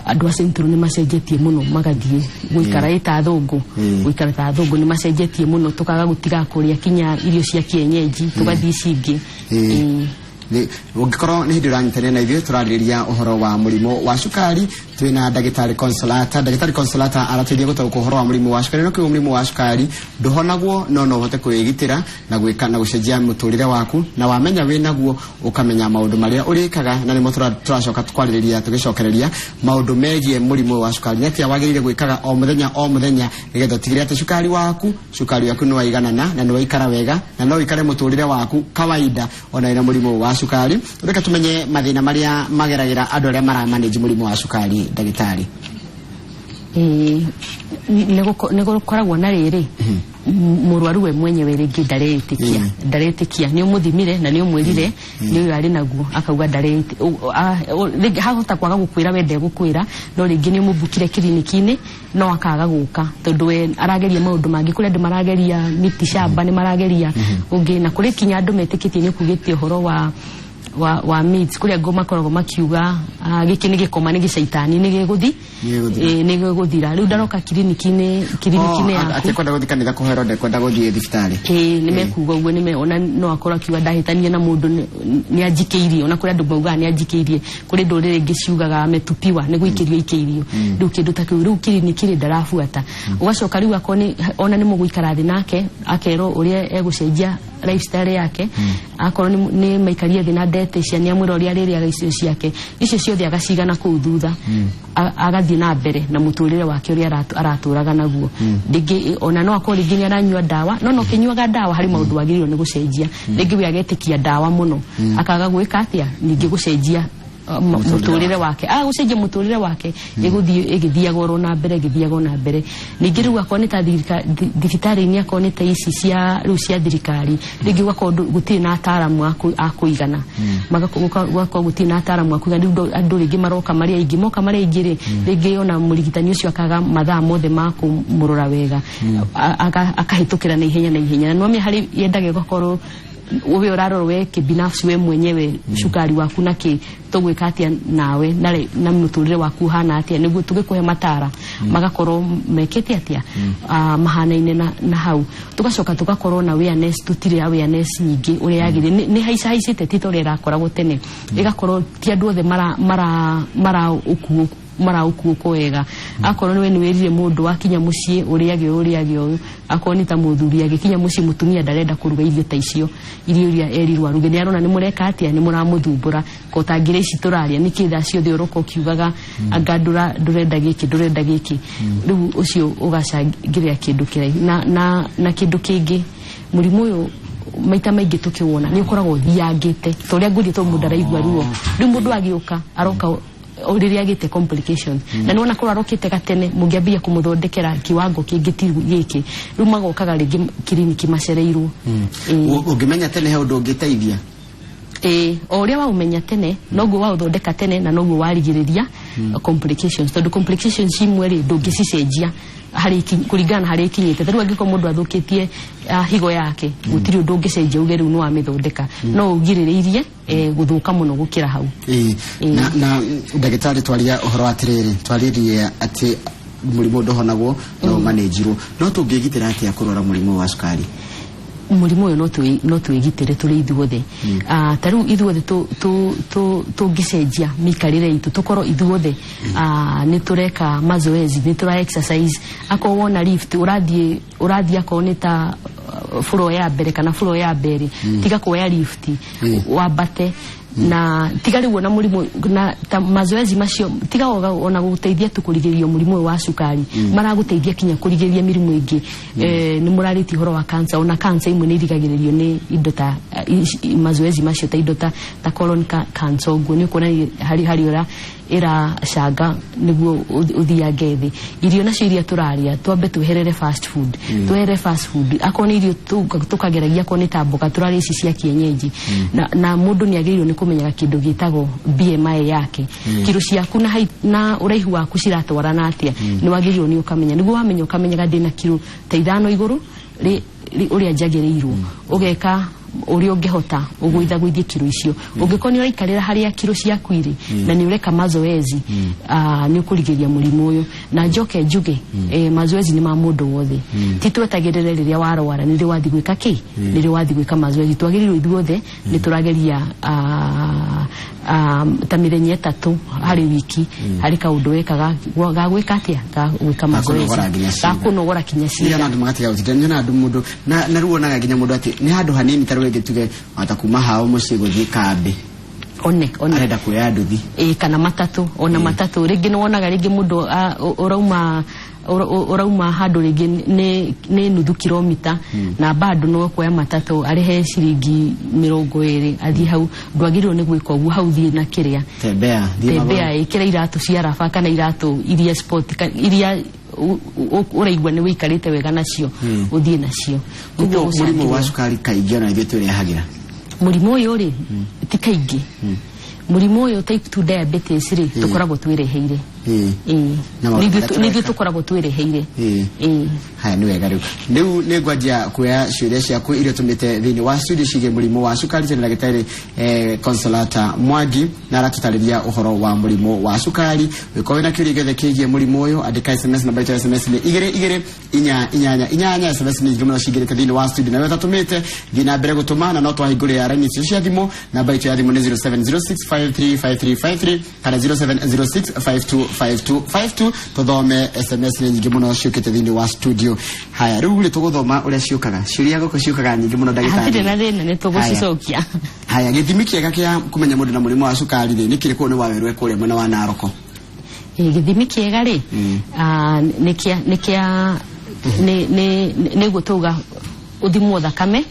Andũ a central nĩ macenjetie mũno magathiĩ gũikara ĩ ta athũngũ, gũikara ta athũngũ nĩ macenjetie mũno, tũkaga gũtiga kũrĩa kinya irio cia kienyeji, tũgathiĩ ici ingĩ. Ĩĩ. Ũngĩkorwo nĩ hĩndĩ ũranyitanĩra na ithuĩ, tũrarĩrĩria ũhoro wa mũrimũ wa cukari. Twĩna ndagĩtarĩ Consolata. Ndagĩtarĩ Consolata arateithia gũtaũkwo ũhoro wa mũrimũ wa cukari. No kĩguo mũrimũ wa cukari ndũhonagwo, no ũhote kwĩgitĩra na gwĩka na gũcenjia mũtũrĩre waku, na wamenya wĩ naguo ũkamenya maũndũ marĩa ũrĩkaga, na nĩmo tũracoka kwarĩrĩria tũgĩcokereria maũndũ megiĩ mũrimũ wa cukari, nĩ atĩa wagĩrĩire gwĩkaga o mũthenya o mũthenya nĩgetha ũtigĩrĩre atĩ cukari waku nĩ waiganana na nĩ waikara wega na no ũikare mũtũrĩre waku kawaida ona wĩna mũrimũ wa cukari. Reke tumenye mathĩna marĩa mageragĩra andũ arĩa maramanage mũrimũ wa cukari, ndagĩtarĩ. Ĩĩ, nĩ gũkoragwo na rĩrĩ Mũrwaru we mwenyewe rĩngĩ ndaretĩkia, ndaretĩkia nĩ ũmũthimire na nĩ ũmwĩrire nĩ ũyũ arĩ naguo, akauga rĩngĩ hahota kwaga gũkwĩra, we ndegũkwĩra, no rĩngĩ nĩ ũmũmbukire kiriniki-inĩ no akaga gũka tondũ we arageria maũndũ mangĩ. Kũrĩ andũ marageria miti shamba, nĩ marageria ũngĩ, na kũrĩ kinya andũ metĩkĩtie nĩ ũkugĩte ũhoro wa meat, kũrĩa ngo makoragwo makiuga, ah, gĩkĩ nĩ gĩkoma, nĩ gĩcaitani, nĩ gĩgũthi. Nĩ gĩgũthira. Ĩ, nĩ gĩgũthira. Rĩu ndaroka kiriniki-inĩ yaku. Atekwenda gũthiĩ kanitha kũherwo, ndekwenda gũthiĩ thibitarĩ. Ĩĩ, nĩ mekuga ũguo, nĩ ona no akorwo akiuga ndahĩtania na mũndũ, nĩ anjikĩirie. Ona kũrĩ andũ maugaga nĩ anjikĩirie, kũrĩ ndũrĩrĩ ingĩ ciugaga ametupiwa, nĩ gũikĩrio ikĩirio. Rĩu kĩndũ ta kĩu, rĩu kiriniki rĩ ndarabuata. Ũgacoka rĩu akorwo nĩ ona nĩ mũgũikara thĩ nake, akerwo ũrĩa egũcenjia lifestyle yake. Akorwo nĩ maikaria thĩ na dietitian, nĩ amwĩra ũrĩa arĩrĩaga icio ciake, icio ciothe agacigana kũu thutha. Agathiĩ na mbere na mũtũrĩre wake ũrĩa aratũraga naguo. Rĩngĩ ona no akorwo rĩngĩ nĩ aranyua ndawa, no ũkĩnyuaga ndawa harĩ maũndũ wagĩrĩirwo nĩ gũcenjia. Rĩngĩ we agetĩkia ndawa mũno, akaga gwĩka atĩa, ningĩ gũcenjia mũtũrĩre wake. Aga gũcenjia mũtũrĩre wake, ĩgũthiĩ ĩgĩthiaga oro na mbere, ĩgĩthiaga o na mbere. Ningĩ rĩu akorwo nĩ ta thibitarĩ-inĩ, akorwo nĩ ta ici cia rĩu cia thirikari, rĩngĩ gũgakorwo gũtirĩ na ataaramu a kũigana. Gũgakorwo gũtirĩ na ataaramu a kũigana. Rĩu andũ rĩngĩ maroka marĩ aingĩ, moka marĩ aingĩ rĩ, rĩngĩ ona mũrigitani ũcio akaga mathaa mothe ma kũmũrora wega. Akahĩtũkĩra na ihenya na ihenya, na nĩwamenya harĩ yendaga ĩgakorwo we ũrarora we kibinafsi, we mwenyewe, cukari waku na kĩ tũgwĩka atĩa nawe na mũtũrĩre waku ũhana atĩa, nĩguo tũgĩkũhe matara magakorwo mekĩte atĩa, mahanaine na hau. Tũgacoka tũgakorwo na awareness, tũtirĩ awareness nyingĩ ũrĩa yagĩrĩire. Nĩ haicahaicĩte, ti ta ũrĩa ĩrakoragwo tene. Ĩgakorwo ti andũ othe mara ũkuũ maraũkuũko wega. Akorwo nĩwe nĩ wĩrire mũndũ wakinya mũciĩ ũrĩage ũyũ, ũrĩage ũyũ, akorwo nĩ ta mũthuri agĩkinya mũciĩ mũtumia ndarenda kũruga irio ta icio, irio iria erirwo aruge, nĩ arona nĩ mũreka atĩa, nĩ mũramũthumbũra ko tangĩra ici tũrarĩa nĩkĩ thaa ciothe ũroka ũkiugaga anga ndũrenda gĩkĩ, ndũrenda gĩkĩ. Rĩu ũcio ũgacangĩrĩra kĩndũ kĩraihu na kĩndũ kĩngĩ, mũrimũ ũyũ maita maingĩ tũkĩwona nĩ ũkoragwo ũthiangĩte ta ũrĩa ngũria, tondũ mũndũ araigua ruo. Rĩu mũndũ agĩũka aroka o rĩrĩa agĩte complications, na nĩwona korwo arokĩte gatene mũngĩambia kũmũthondekera kiwango kĩngĩ ti gĩkĩ. Rĩu magokaga rĩngĩ kiriniki macereirwo. Ĩĩ. Ũngĩmenya tene he ũndũ ũngĩteithia. Ĩĩ, o ũrĩa waũmenya tene noguo waũthondeka tene na noguo warigĩrĩria complications, tondũ complications imwe rĩ ndũngĩcicenjia harĩ kũringana na harĩa ikinyĩte. Ta rĩu angĩkorwo mũndũ athũkĩtie higo yake, gũtirĩ ũndũ ũngĩcenjia uge rĩu nĩ wamĩthondeka, no ũgirĩrĩirie gũthũka mũno gũkĩra hau. Ĩĩ. Ĩĩ. Na ndagĩtarĩ, twaria ũhoro wa atĩrĩrĩ, twaririe atĩ mũrimũ ndũhonagwo no ũmanĩnjirwo, no tũngĩgitĩra atĩa kũrwara mũrimũ wa cukari? Mũrimũ ũyũ no twĩgitĩre tũrĩ ithuothe. Ta rĩu ithuothe tũngĩcenjia mĩikarĩre itũ, tũkorwo ithuothe nĩ tũreka mazoezi, nĩ tũra exercise. Akorwo wona lift ũrathiĩ akorwo nĩ ta floor ya mbere kana floor ya mbere, tiga kuoya lift, wambate. Na tiga rĩu ona mũrimũ na ta mazoezi macio, tiga ona gũteithia tu kũrigĩrĩria mũrimũ ũyũ wa cukari, maragũteithia kinya kũrigĩrĩria mĩrimũ ĩngĩ. Nĩ mũrarĩtie ũhoro wa cancer, ona cancer imwe nĩ irigagĩrĩrio nĩ indo ta mazoezi macio, ta indo ta colon cancer ũguo. Nĩ ũkuona harĩ ũrĩa ĩracanga nĩguo ũthiange thĩ. Irio nacio iria tũrarĩa, twambe tweherere fast food, tweherere fast food. Akorwo nĩ irio tũkageragia, akorwo nĩ ta mboga tũrarĩa ici cia kienyeji. Na mũndũ nĩ agĩrĩirwo nĩ kũmenyaga kĩndũ gĩtagwo BMI yake, kiro ciaku na height, na ũraihu waku ciratwarana atĩa. Nĩ wagĩrĩirwo nĩ ũkamenya, nĩguo wamenya ũkamenyaga ndĩna kiro ta 5 igũrũ ũrĩa njagĩrĩirwo, ũgeka ũrĩa ũngĩhota ũgũithagũithie kiro icio. Ũngĩkorwo nĩ ũraikarĩra harĩa kiro ciaku irĩ na nĩ ũreka mazoezi, nĩ ũkũrigĩrĩria mũrimũ ũyũ. Na njoke njuge, mazoezi nĩ ma mũndũ wothe, ti twetagĩrĩre rĩrĩa warwara nĩrĩo wathiĩ gwĩka kĩ, nĩrĩo wathiĩ gwĩka mazoezi. Twagĩrĩirwo ithuothe nĩ tũrageria ta mĩthenya 3 harĩ wiki, harĩ kaũndũ wekaga ga gwĩka atĩa, ga gwĩka mazoezi. Kũnogora nginya ciĩga. Ga kũnogora kinya Nĩ ciĩga. Andũ magatiga gũtinda nyona andũ mũndũ na rĩu wonaga nginya mũndũ atĩ nĩ handũ hanini, ta rĩu rĩngĩ tuge wata kuma hao mũciĩ gũthiĩ kambĩ, one arenda kuoya nduthi. Ĩ, kana matatũ, ona matatũ rĩngĩ nĩ wonaga rĩngĩ mũndũ ũrauma handũ rĩngĩ nĩ nuthu kilomita na bado no kuoya matatũ arĩhe ciringi 20 athiĩ hau. Ndwagĩrĩirwo nĩ gwĩka ũguo, hau thiĩ na kĩrĩa tembea, thiĩ magũrũ. Tembea, ĩkĩra iratũ cia raba kana iratũ iria sport iria ũraigua nĩ wĩikarĩte wega nacio ũthiĩ nacio. Koguo mũrimũ wa cukari kaingĩ ona ithuĩ twĩrehagĩra? Mũrimũ ũyũ rĩ, ti kaingĩ. Mũrimũ ũyũ type 2 diabetes rĩ, tũkoragwo twĩreheire. Nĩ ithuĩ tũkoragwo twĩreheire. Haya, nĩ wega. Rĩu nĩ ngwanjia kuoya ciũria ciaku iria ũtũmĩte thĩinĩ wa studio ciĩgiĩ mũrimũ wa cukari. Tena ndagĩtarĩ Consolata Mwangi na aratũtarĩria ũhoro wa mũrimũ wa cukari. Ũngĩkorwo wĩna kĩũria gĩothe kĩgiĩ mũrimũ ũyũ, andĩka SMS. Namba itũ ya SMS nĩ 22488. SMS nĩ nyingĩ mũno cingĩrĩte thĩinĩ wa studio, nawe ũtatũmĩte, thiĩ na mbere gũtũma, na no twahingũrĩra raini icio cia thimũ. Namba itũ ya thimũ nĩ 0706535353 kana 0706525252. Tũthome SMS, nĩ nyingĩ mũno ciũkĩte thĩinĩ wa studio. Haya, rĩu rĩ, tũgũthoma ũrĩa ciũkaga. Ciũria gũkũ ciũkaga nyingĩ mũno, ndagĩtarĩ. Hatirĩ na thĩna, nĩ tũgũcicokia. Haya, gĩthimi kĩega kĩa kũmenya mũndũ na mũrimũ wa cukari rĩ, nĩ kĩrĩkũ? Nĩ wawerwe kũrĩa mwena wa Naroko. Gĩthimi kĩega rĩ, nĩ kĩa nĩ kĩa nĩ nĩ nĩguo tauga ũthimwo thakame,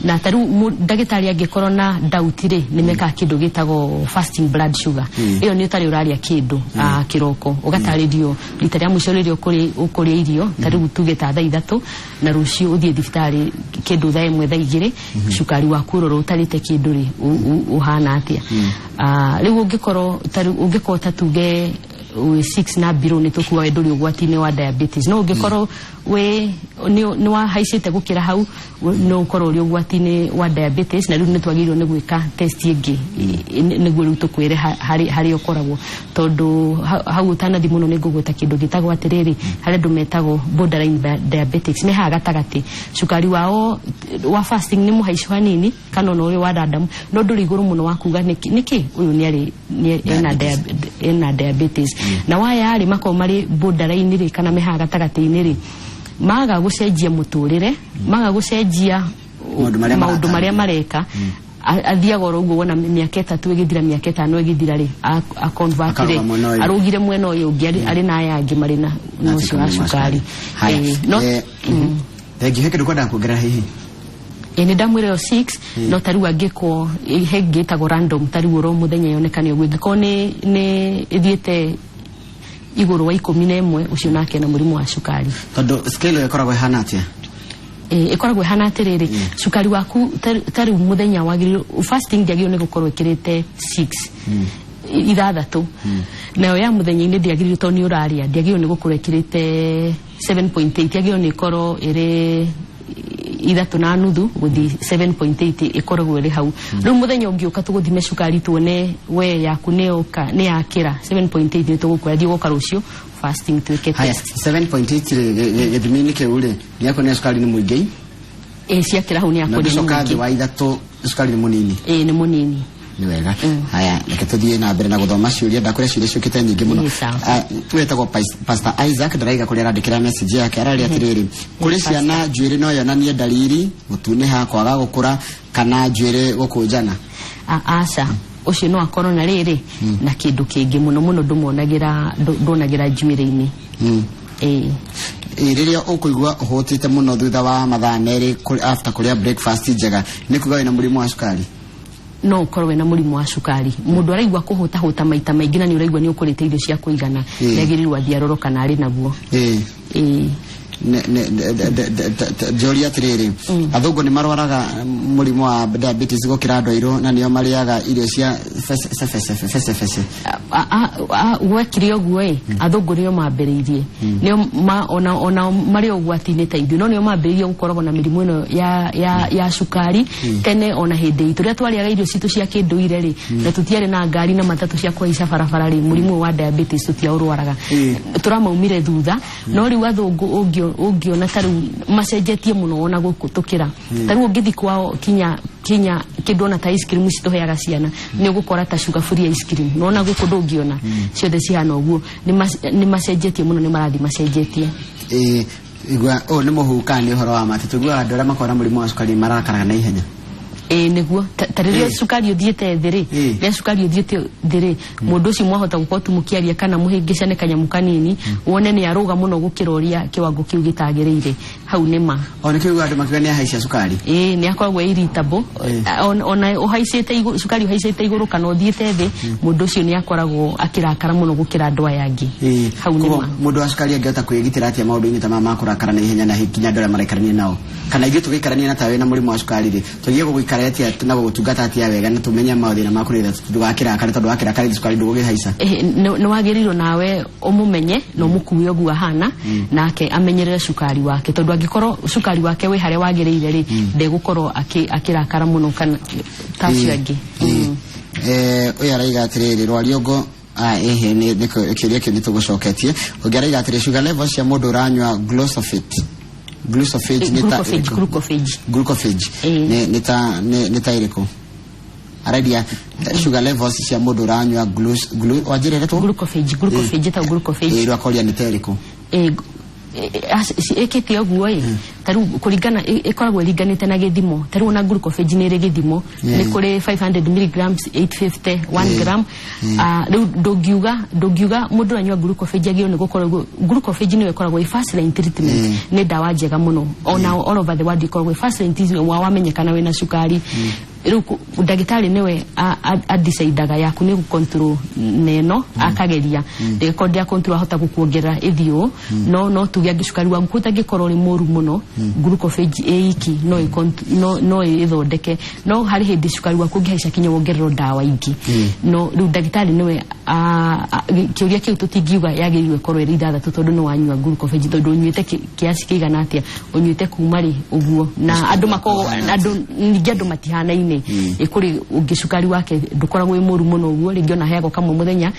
na ta rĩu ndagĩtarĩ angĩkorwo na doubt rĩ, nĩ mekaga kĩndũ gĩtagwo fasting blood sugar. Ĩyo nĩ ũtarĩ ũrarĩa kĩndũ kĩroko, ũgatarĩrio rita rĩa mũico rĩrĩa ũkũrĩa irio, ta rĩu tuge ta thaa 3, na rũciũ ũthiĩ thibitarĩ kĩndũ thaa 1, thaa 2, cukari waku ũrorwo ũtarĩte kĩndũ rĩ, ũhana atĩa. Rĩu ũngĩkorwo ta rĩu ũngĩkorwo ta tuge wĩ 6 na below, nĩ tũkuga we ndũrĩ ũgwati-inĩ wa diabetes, no ũngĩkorwo wĩ nĩ wahaicĩte gũkĩra hau, no ũkorwo ũrĩ ũgwati-inĩ wa diabetes, na rĩu nĩ twagĩrĩirwo nĩ gwĩka test ĩngĩ nĩguo rĩu tũkwĩre harĩa ũkoragwo. Tondũ hau ũtanathi mũno, nĩ ngũgweta kĩndũ gĩtagwo atĩrĩrĩ, harĩ andũ metagwo borderline diabetics, me haha gatagatĩ, cukari wao wa fasting nĩ mũhaicu hanini kana ona ũrĩ wa random, no ndũrĩ igũrũ mũno wa kuga nĩkĩ ũyũ nĩ arĩ ena diabetes. Na waya rĩ, makoragwo marĩ borderline rĩ, kana me haha gatagatĩ-inĩ rĩ, maga gũcenjia mũtũrĩre, maga gũcenjia maũndũ marĩa maũndũ marĩa mareka, athiaga oro ũguo, wona mĩaka 3 ĩgĩthira, mĩaka 5 ĩgĩthira rĩ, aconvert rĩ, Akarũga mwena ũyũ. Arũgire mwena ũyũ ũngĩ, arĩ na aya angĩ marĩ na ũcio wa cukari. Haya. No Thengiũ. He kĩndũ kwendaga kuongerera hihi? Ĩ, nĩ ndamwĩra ĩyo 6, no ta rĩu angĩkorwo he ĩngĩ ĩtagwo random, ta rĩu oro mũthenya yonekane ũguo, ĩngĩkorwo nĩ ĩthiĩte igũrũ wa 11, ũcio nake na mũrimũ wa cukari. Tondũ scale ĩyo ĩkoragwo ĩhana atĩa? Ĩkoragwo ĩhana atĩrĩrĩ, cukari waku ta rĩu mũthenya wagĩrĩirwo fasting ndĩagĩrĩirwo nĩ gũkorwo ĩkĩrĩte 6, 6, nayo ya mũthenya-inĩ ndĩagĩrĩirwo, tondũ nĩ ũrarĩa, ndĩagĩrĩirwo nĩ gũkorwo ĩkĩrĩte 7.8, yagĩrĩirwo nĩ ĩkorwo ĩrĩ 3.5 gũthiĩ 7.8, ĩkoragwo ĩrĩ hau. Rĩu mũthenya ũngĩũka tũgũthime cukari, tuone we yaku nĩ yoka nĩ yakĩra 7.8, nĩ tũgũkwĩra thiĩ gũka rũciũ fasting twĩke Haya, test. 7.8 rĩ, gĩthimi-inĩ kĩu rĩ, nĩ akuonia cukari nĩ mũingĩ? Ĩ, ciakĩra hau nĩ Na akuonia nĩ ũngĩcoka thĩ mũingĩ. wa 3, cukari nĩ mũnini? Ĩ, nĩ mũnini. Nĩ wega. Haya, reke tũthiĩ na mbere na gũthoma ciũria. Ndakũrĩa ciũria ciũkĩte nyingĩ mũno. Ĩ, sawa. Wetagwo Pastor Isaac, ndaraiga kũrĩa arandĩkĩra message yake, araria atĩrĩrĩ, kũrĩ ciana njuĩrĩ no yonanie ndariri gũtunĩha, kwaga gũkũra, kana njuĩrĩ gũkũnjana? Aca, ũcio no akorwo na rĩrĩ na kĩndũ kĩngĩ mũno mũno ndũmonagĩra, ndonagĩra njuĩrĩ-inĩ. Ĩ. Ĩ, rĩrĩa ũkũigua ũhũtĩte mũno thutha wa mathaa 2 after kũrĩa breakfast njega, nĩ kuga wĩna mũrimũ wa cukari? No ũkorwo wĩna mũrimũ wa cukari. Mũndũ araigua kũhũtahũta maita maingĩ na nĩ ũraigua nĩ ũkũrĩte irio cia kũigana, nĩ agĩrĩirwo athiĩ arorwo kana arĩ naguo. Ĩ. Njũria atĩrĩrĩ, athũngũ nĩ marwaraga mũrimũ wa diabetes gũkĩra andũ airũ, na nĩo marĩaga irio cia fece fece fece? Gwekire ũguo ĩ, athũngũ nĩo mambĩrĩirie, nĩo ona marĩ ũgwati-inĩ ta ithuĩ, no nĩo mambĩrĩirie gũkoragwo na mĩrimũ ĩno ya cukari tene. Ona hĩndĩ itũ rĩrĩa twarĩaga irio citũ cia kĩndũire rĩ, na tũtiarĩ na ngari na matatũ cia kũhaica barabara rĩ, mũrimũ ũyũ wa diabetes tũtiaũrwaraga. Tũramaumire thutha. No rĩu athũngũ ũngĩona ta rĩu macenjetie mũno ona gũkũ tũkĩra. Ta rĩu ũngĩthiĩ kwao, kinya kĩndũ ona ta ice cream citũheaga ciana, nĩ ũgũkora ta sugar free ice cream, no ona gũkũ ndũngĩona, ciothe cihana ũguo. Nĩ macenjetie mũno, nĩ marathiĩ macenjetie. Ĩ, igua ũyũ nĩ mũhu kana nĩ ũhoro wa ma atĩ tũiguaga andũ arĩa makoragwo na mũrimũ wa cukari marakaraga na ihenya? Ĩ, nĩguo. Ta rĩrĩa cukari ũthiĩte thĩ rĩ, rĩrĩa cukari ũthiĩte thĩ rĩ, mũndũ ũcio mwahota gũkorwo tu mũkĩaria kana mũhĩngĩcane kanyamũ kanini, wone nĩ arũga mũno gũkĩra ũrĩa kĩwango kĩu gĩtagĩrĩire. Hau nĩ ma. O nĩkĩo andũ makiuga nĩ ahaicia cukari. Ĩĩ, nĩ akoragwo irritable. Ona ũhaicĩte igũrũ, cukari ũhaicĩte igũrũ kana ũthiĩte thĩ, mũndũ ũcio nĩ akoragwo akĩrakara mũno gũkĩra andũ aya angĩ. Hau nĩ Koguo ma. Mũndũ wa cukari angĩhota kwĩgitĩra atĩa maũndũ-inĩ ta maya ma kũrakara na ihenya na nginya andũ arĩa maraikarania nao, kana ithuĩ tũgĩikarania na tawe na mũrimũ wa cukari rĩ, tũgiye gũgũikara atĩa na gũgũtungata atĩa wega na tũmenye mathĩna maku nĩgetha ndũgakĩrakare, tondũ wakĩrakara cukari ndũgũkĩhaica? Nĩ wagĩrĩirwo nawe ũmũmenye na ũmũkue ũguo ahana, nake amenyerere cukari wake, tondũ angĩkorwo cukari wake wĩ harĩa wagĩrĩire rĩ, ndegũkorwo akĩrakara mũno kana ta acio angĩ. Ũyũ araiga atĩrĩrĩ, Rwariongo, ĩhĩ, nĩ kĩũria kĩu nĩ tũgũcoketie. Ũngĩ araiga atĩrĩ, sugar level cia mũndũ ũranyua glucophage, glucophage nĩ ta Glucophage. ĩrĩkũ? Glucophage. Glucophage. Nĩ ta ĩrĩkũ? Arendia sugar levels cia mũndũ ũranyua wanjĩra ĩretwo? Glucophage, glucophage, ĩtagwo glucophage. Ĩĩ, rĩu akoria nĩ ta ĩrĩkũ. Ĩkĩte ũguo ĩ, ta rĩu kũringana ĩkoragwo ĩringanĩte na gĩthimo. Ta rĩu ona glucophage nĩ ĩrĩ gĩthimo, nĩ kũrĩ 500 milligrams, 850, 1 gram. Rĩu ndũngiuga mũndũ ũranyua glucophage agĩrĩirwo nĩ gũkorwo ũguo. Glucophage nĩyo ĩkoragwo ĩ first line treatment, nĩ ndawa njega mũno, ona all over the world ĩkoragwo ĩ first line treatment wamenyekana wĩna cukari. Rĩu ndagĩtarĩ nĩwe adecidaga yaku nĩ gũcontrol neno, akageria rĩkorwo ndĩa control, ahota gũkuongerera ĩthiĩ ũũ. No tuge angĩ cukari waku ũtangĩkorwo ũrĩ mũru mũno, glucophage ĩ iki no ĩthondeke. No harĩ hĩndĩ cukari waku ũngĩhaica kinya wongererwo ndawa ingĩ. No rĩu ndagĩtarĩ nĩwe kĩũria kĩu tũtingiuga yagĩrĩirwo ĩkorwo ĩrĩ 6 tondũ nĩ wanyua glucophage, tondũ ũnyuĩte kiasi kĩigana atĩa, ũnyuĩte kuma rĩ ũguo, na andũ makoragwo andũ ningĩ andũ matihanaine. Ĩ kũrĩ ũngĩ cukari wake ndũkoragwo wĩ mũru mũno ũguo, rĩngĩ ona aheagwo kamwe mũthenya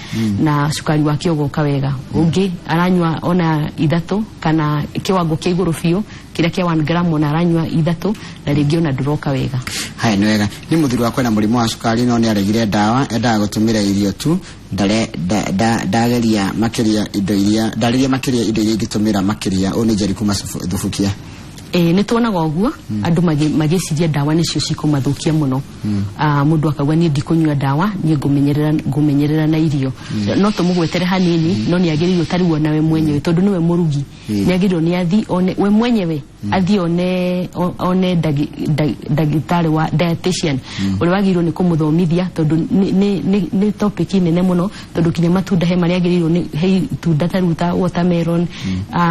na cukari wake ũgoka wega. Ũngĩ aranyua ona 3 kana kĩwango kĩa igũrũ biũ kĩrĩa kĩa 1 gram, ona aranyua 3 na rĩngĩ ona ndũroka wega. Haya, nĩ wega. Nĩ mũthuri wakwa na mũrimũ wa cukari, no nĩ aregire ndawa, endaga gũtũmĩra irio tu. Ndageria makĩria indo iria ndarĩria makĩria indo iria ingĩtũmĩra makĩria. Ũyũ nĩ Njeri kuma Thubukia. Ĩĩ, nĩ tuonaga ũguo andũ magĩciria ndawa nĩcio cikũmathũkia mũno. Mũndũ akauga, "Niĩ ndikũnyua ndawa, niĩ ngũmenyerera na irio." No tũmũgwetere hanini, no nĩ agĩrĩirwo ta rĩu ona we mwenyewe, tondũ nĩwe mũrugi, nĩ agĩrĩirwo nĩ athi one we mwenyewe, athiĩ one ndagĩtarĩ wa dietitian ũrĩa wagĩrĩirwo nĩ kũmũthomithia, tondũ nĩ topic nene mũno, tondũ kinya matunda he marĩa agĩrĩirwo nĩ he itunda ta rĩu ta watermelon,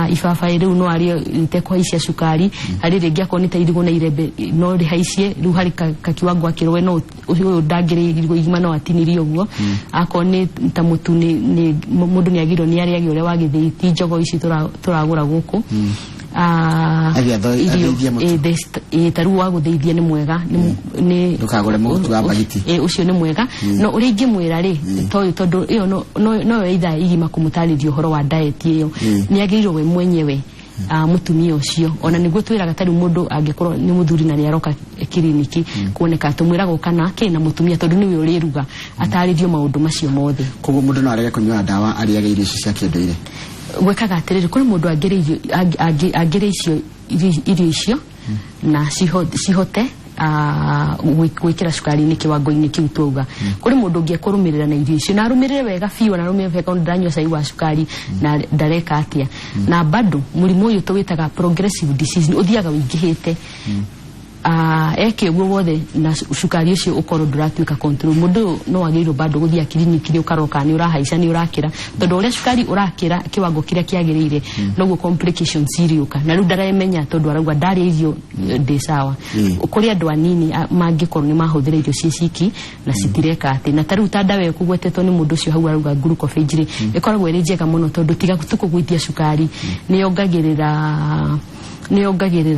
ibabaĩ rĩu no arĩe rĩtekũhaicia cukari. Harĩ rĩngĩ akorwo nĩ ta irigũ na irembe no rĩhaicie, rĩu harĩ kakiwango akĩrwo no ũyũ ndangĩrĩa irigũ igima, no atinirie ũguo. Akorwo nĩ ta mũtu, nĩ mũndũ nĩ agĩrĩirwo nĩ arĩage ũrĩa wa gĩthĩi, ti njogo ici tũragũra gũkũ. Athiĩ athĩithie mũtu. Ĩĩ, ta rĩu wa gũthĩithia nĩ mwega, nĩ Ndũkagũre mũtu wa bagiti. Ĩĩ, ũcio nĩ mwega. No ũrĩa ingĩmwĩra rĩ, toyũ tondũ ĩyo no yo ithaa igima kũmũtarĩria ũhoro wa diet ĩyo, nĩ agĩrĩirwo we mwenyewe, mũtumia ũcio. Ona nĩguo twĩraga ta rĩu mũndũ angĩkorwo nĩ mũthuri na nĩ aroka kiriniki kuoneka, tũmwĩraga ũka na kĩ na mũtumia, tondũ nĩwe ũrĩruga, atarĩrio maũndũ macio mothe. Koguo mũndũ no arege kũnyua ndawa arĩage irio icio cia kĩndũire? Gwĩkaga atĩrĩrĩ, kũrĩ mũndũ angĩrĩa irio angĩrĩa icio irio icio na cihote gwĩkĩra cukari-inĩ kĩwango-inĩ kĩu twauga. Kũrĩ mũndũ ũngĩ ekũrũmĩrĩra na irio icio na arũmĩrĩre wega biũ, na arũmĩrĩre wega, ona ndanyua cai wa cukari na ndareka atĩa, na bado mũrimũ ũyũ tũwĩtaga progressive disease, ũthiaga wĩingĩhĩte. Eke ũguo wothe na cukari ũcio ũkorwo ndũratuĩka control, mũndũ ũyũ no agĩrĩirwo bado gũthiĩ kiriniki nĩ ũkaroka nĩ ũrahaica, nĩ ũrakĩra, tondũ ũrĩa cukari ũrakĩra kĩwango kĩrĩa kĩagĩrĩire, noguo complications iriũka. Na rĩu ndaremenya, tondũ arauga, "Ndarĩa irio ndĩ sawa." Kũrĩ andũ anini mangĩkorwo nĩ mahũthĩra irio ciĩ ciki na citireka atĩ. Na ta rĩu ta ndawa ĩyo kũgwetetwo nĩ mũndũ ũcio hau arauga glucophage rĩ, ĩkoragwo ĩrĩ njega mũno, tondũ tiga tu kũgũithia cukari, nĩ yongagĩrĩra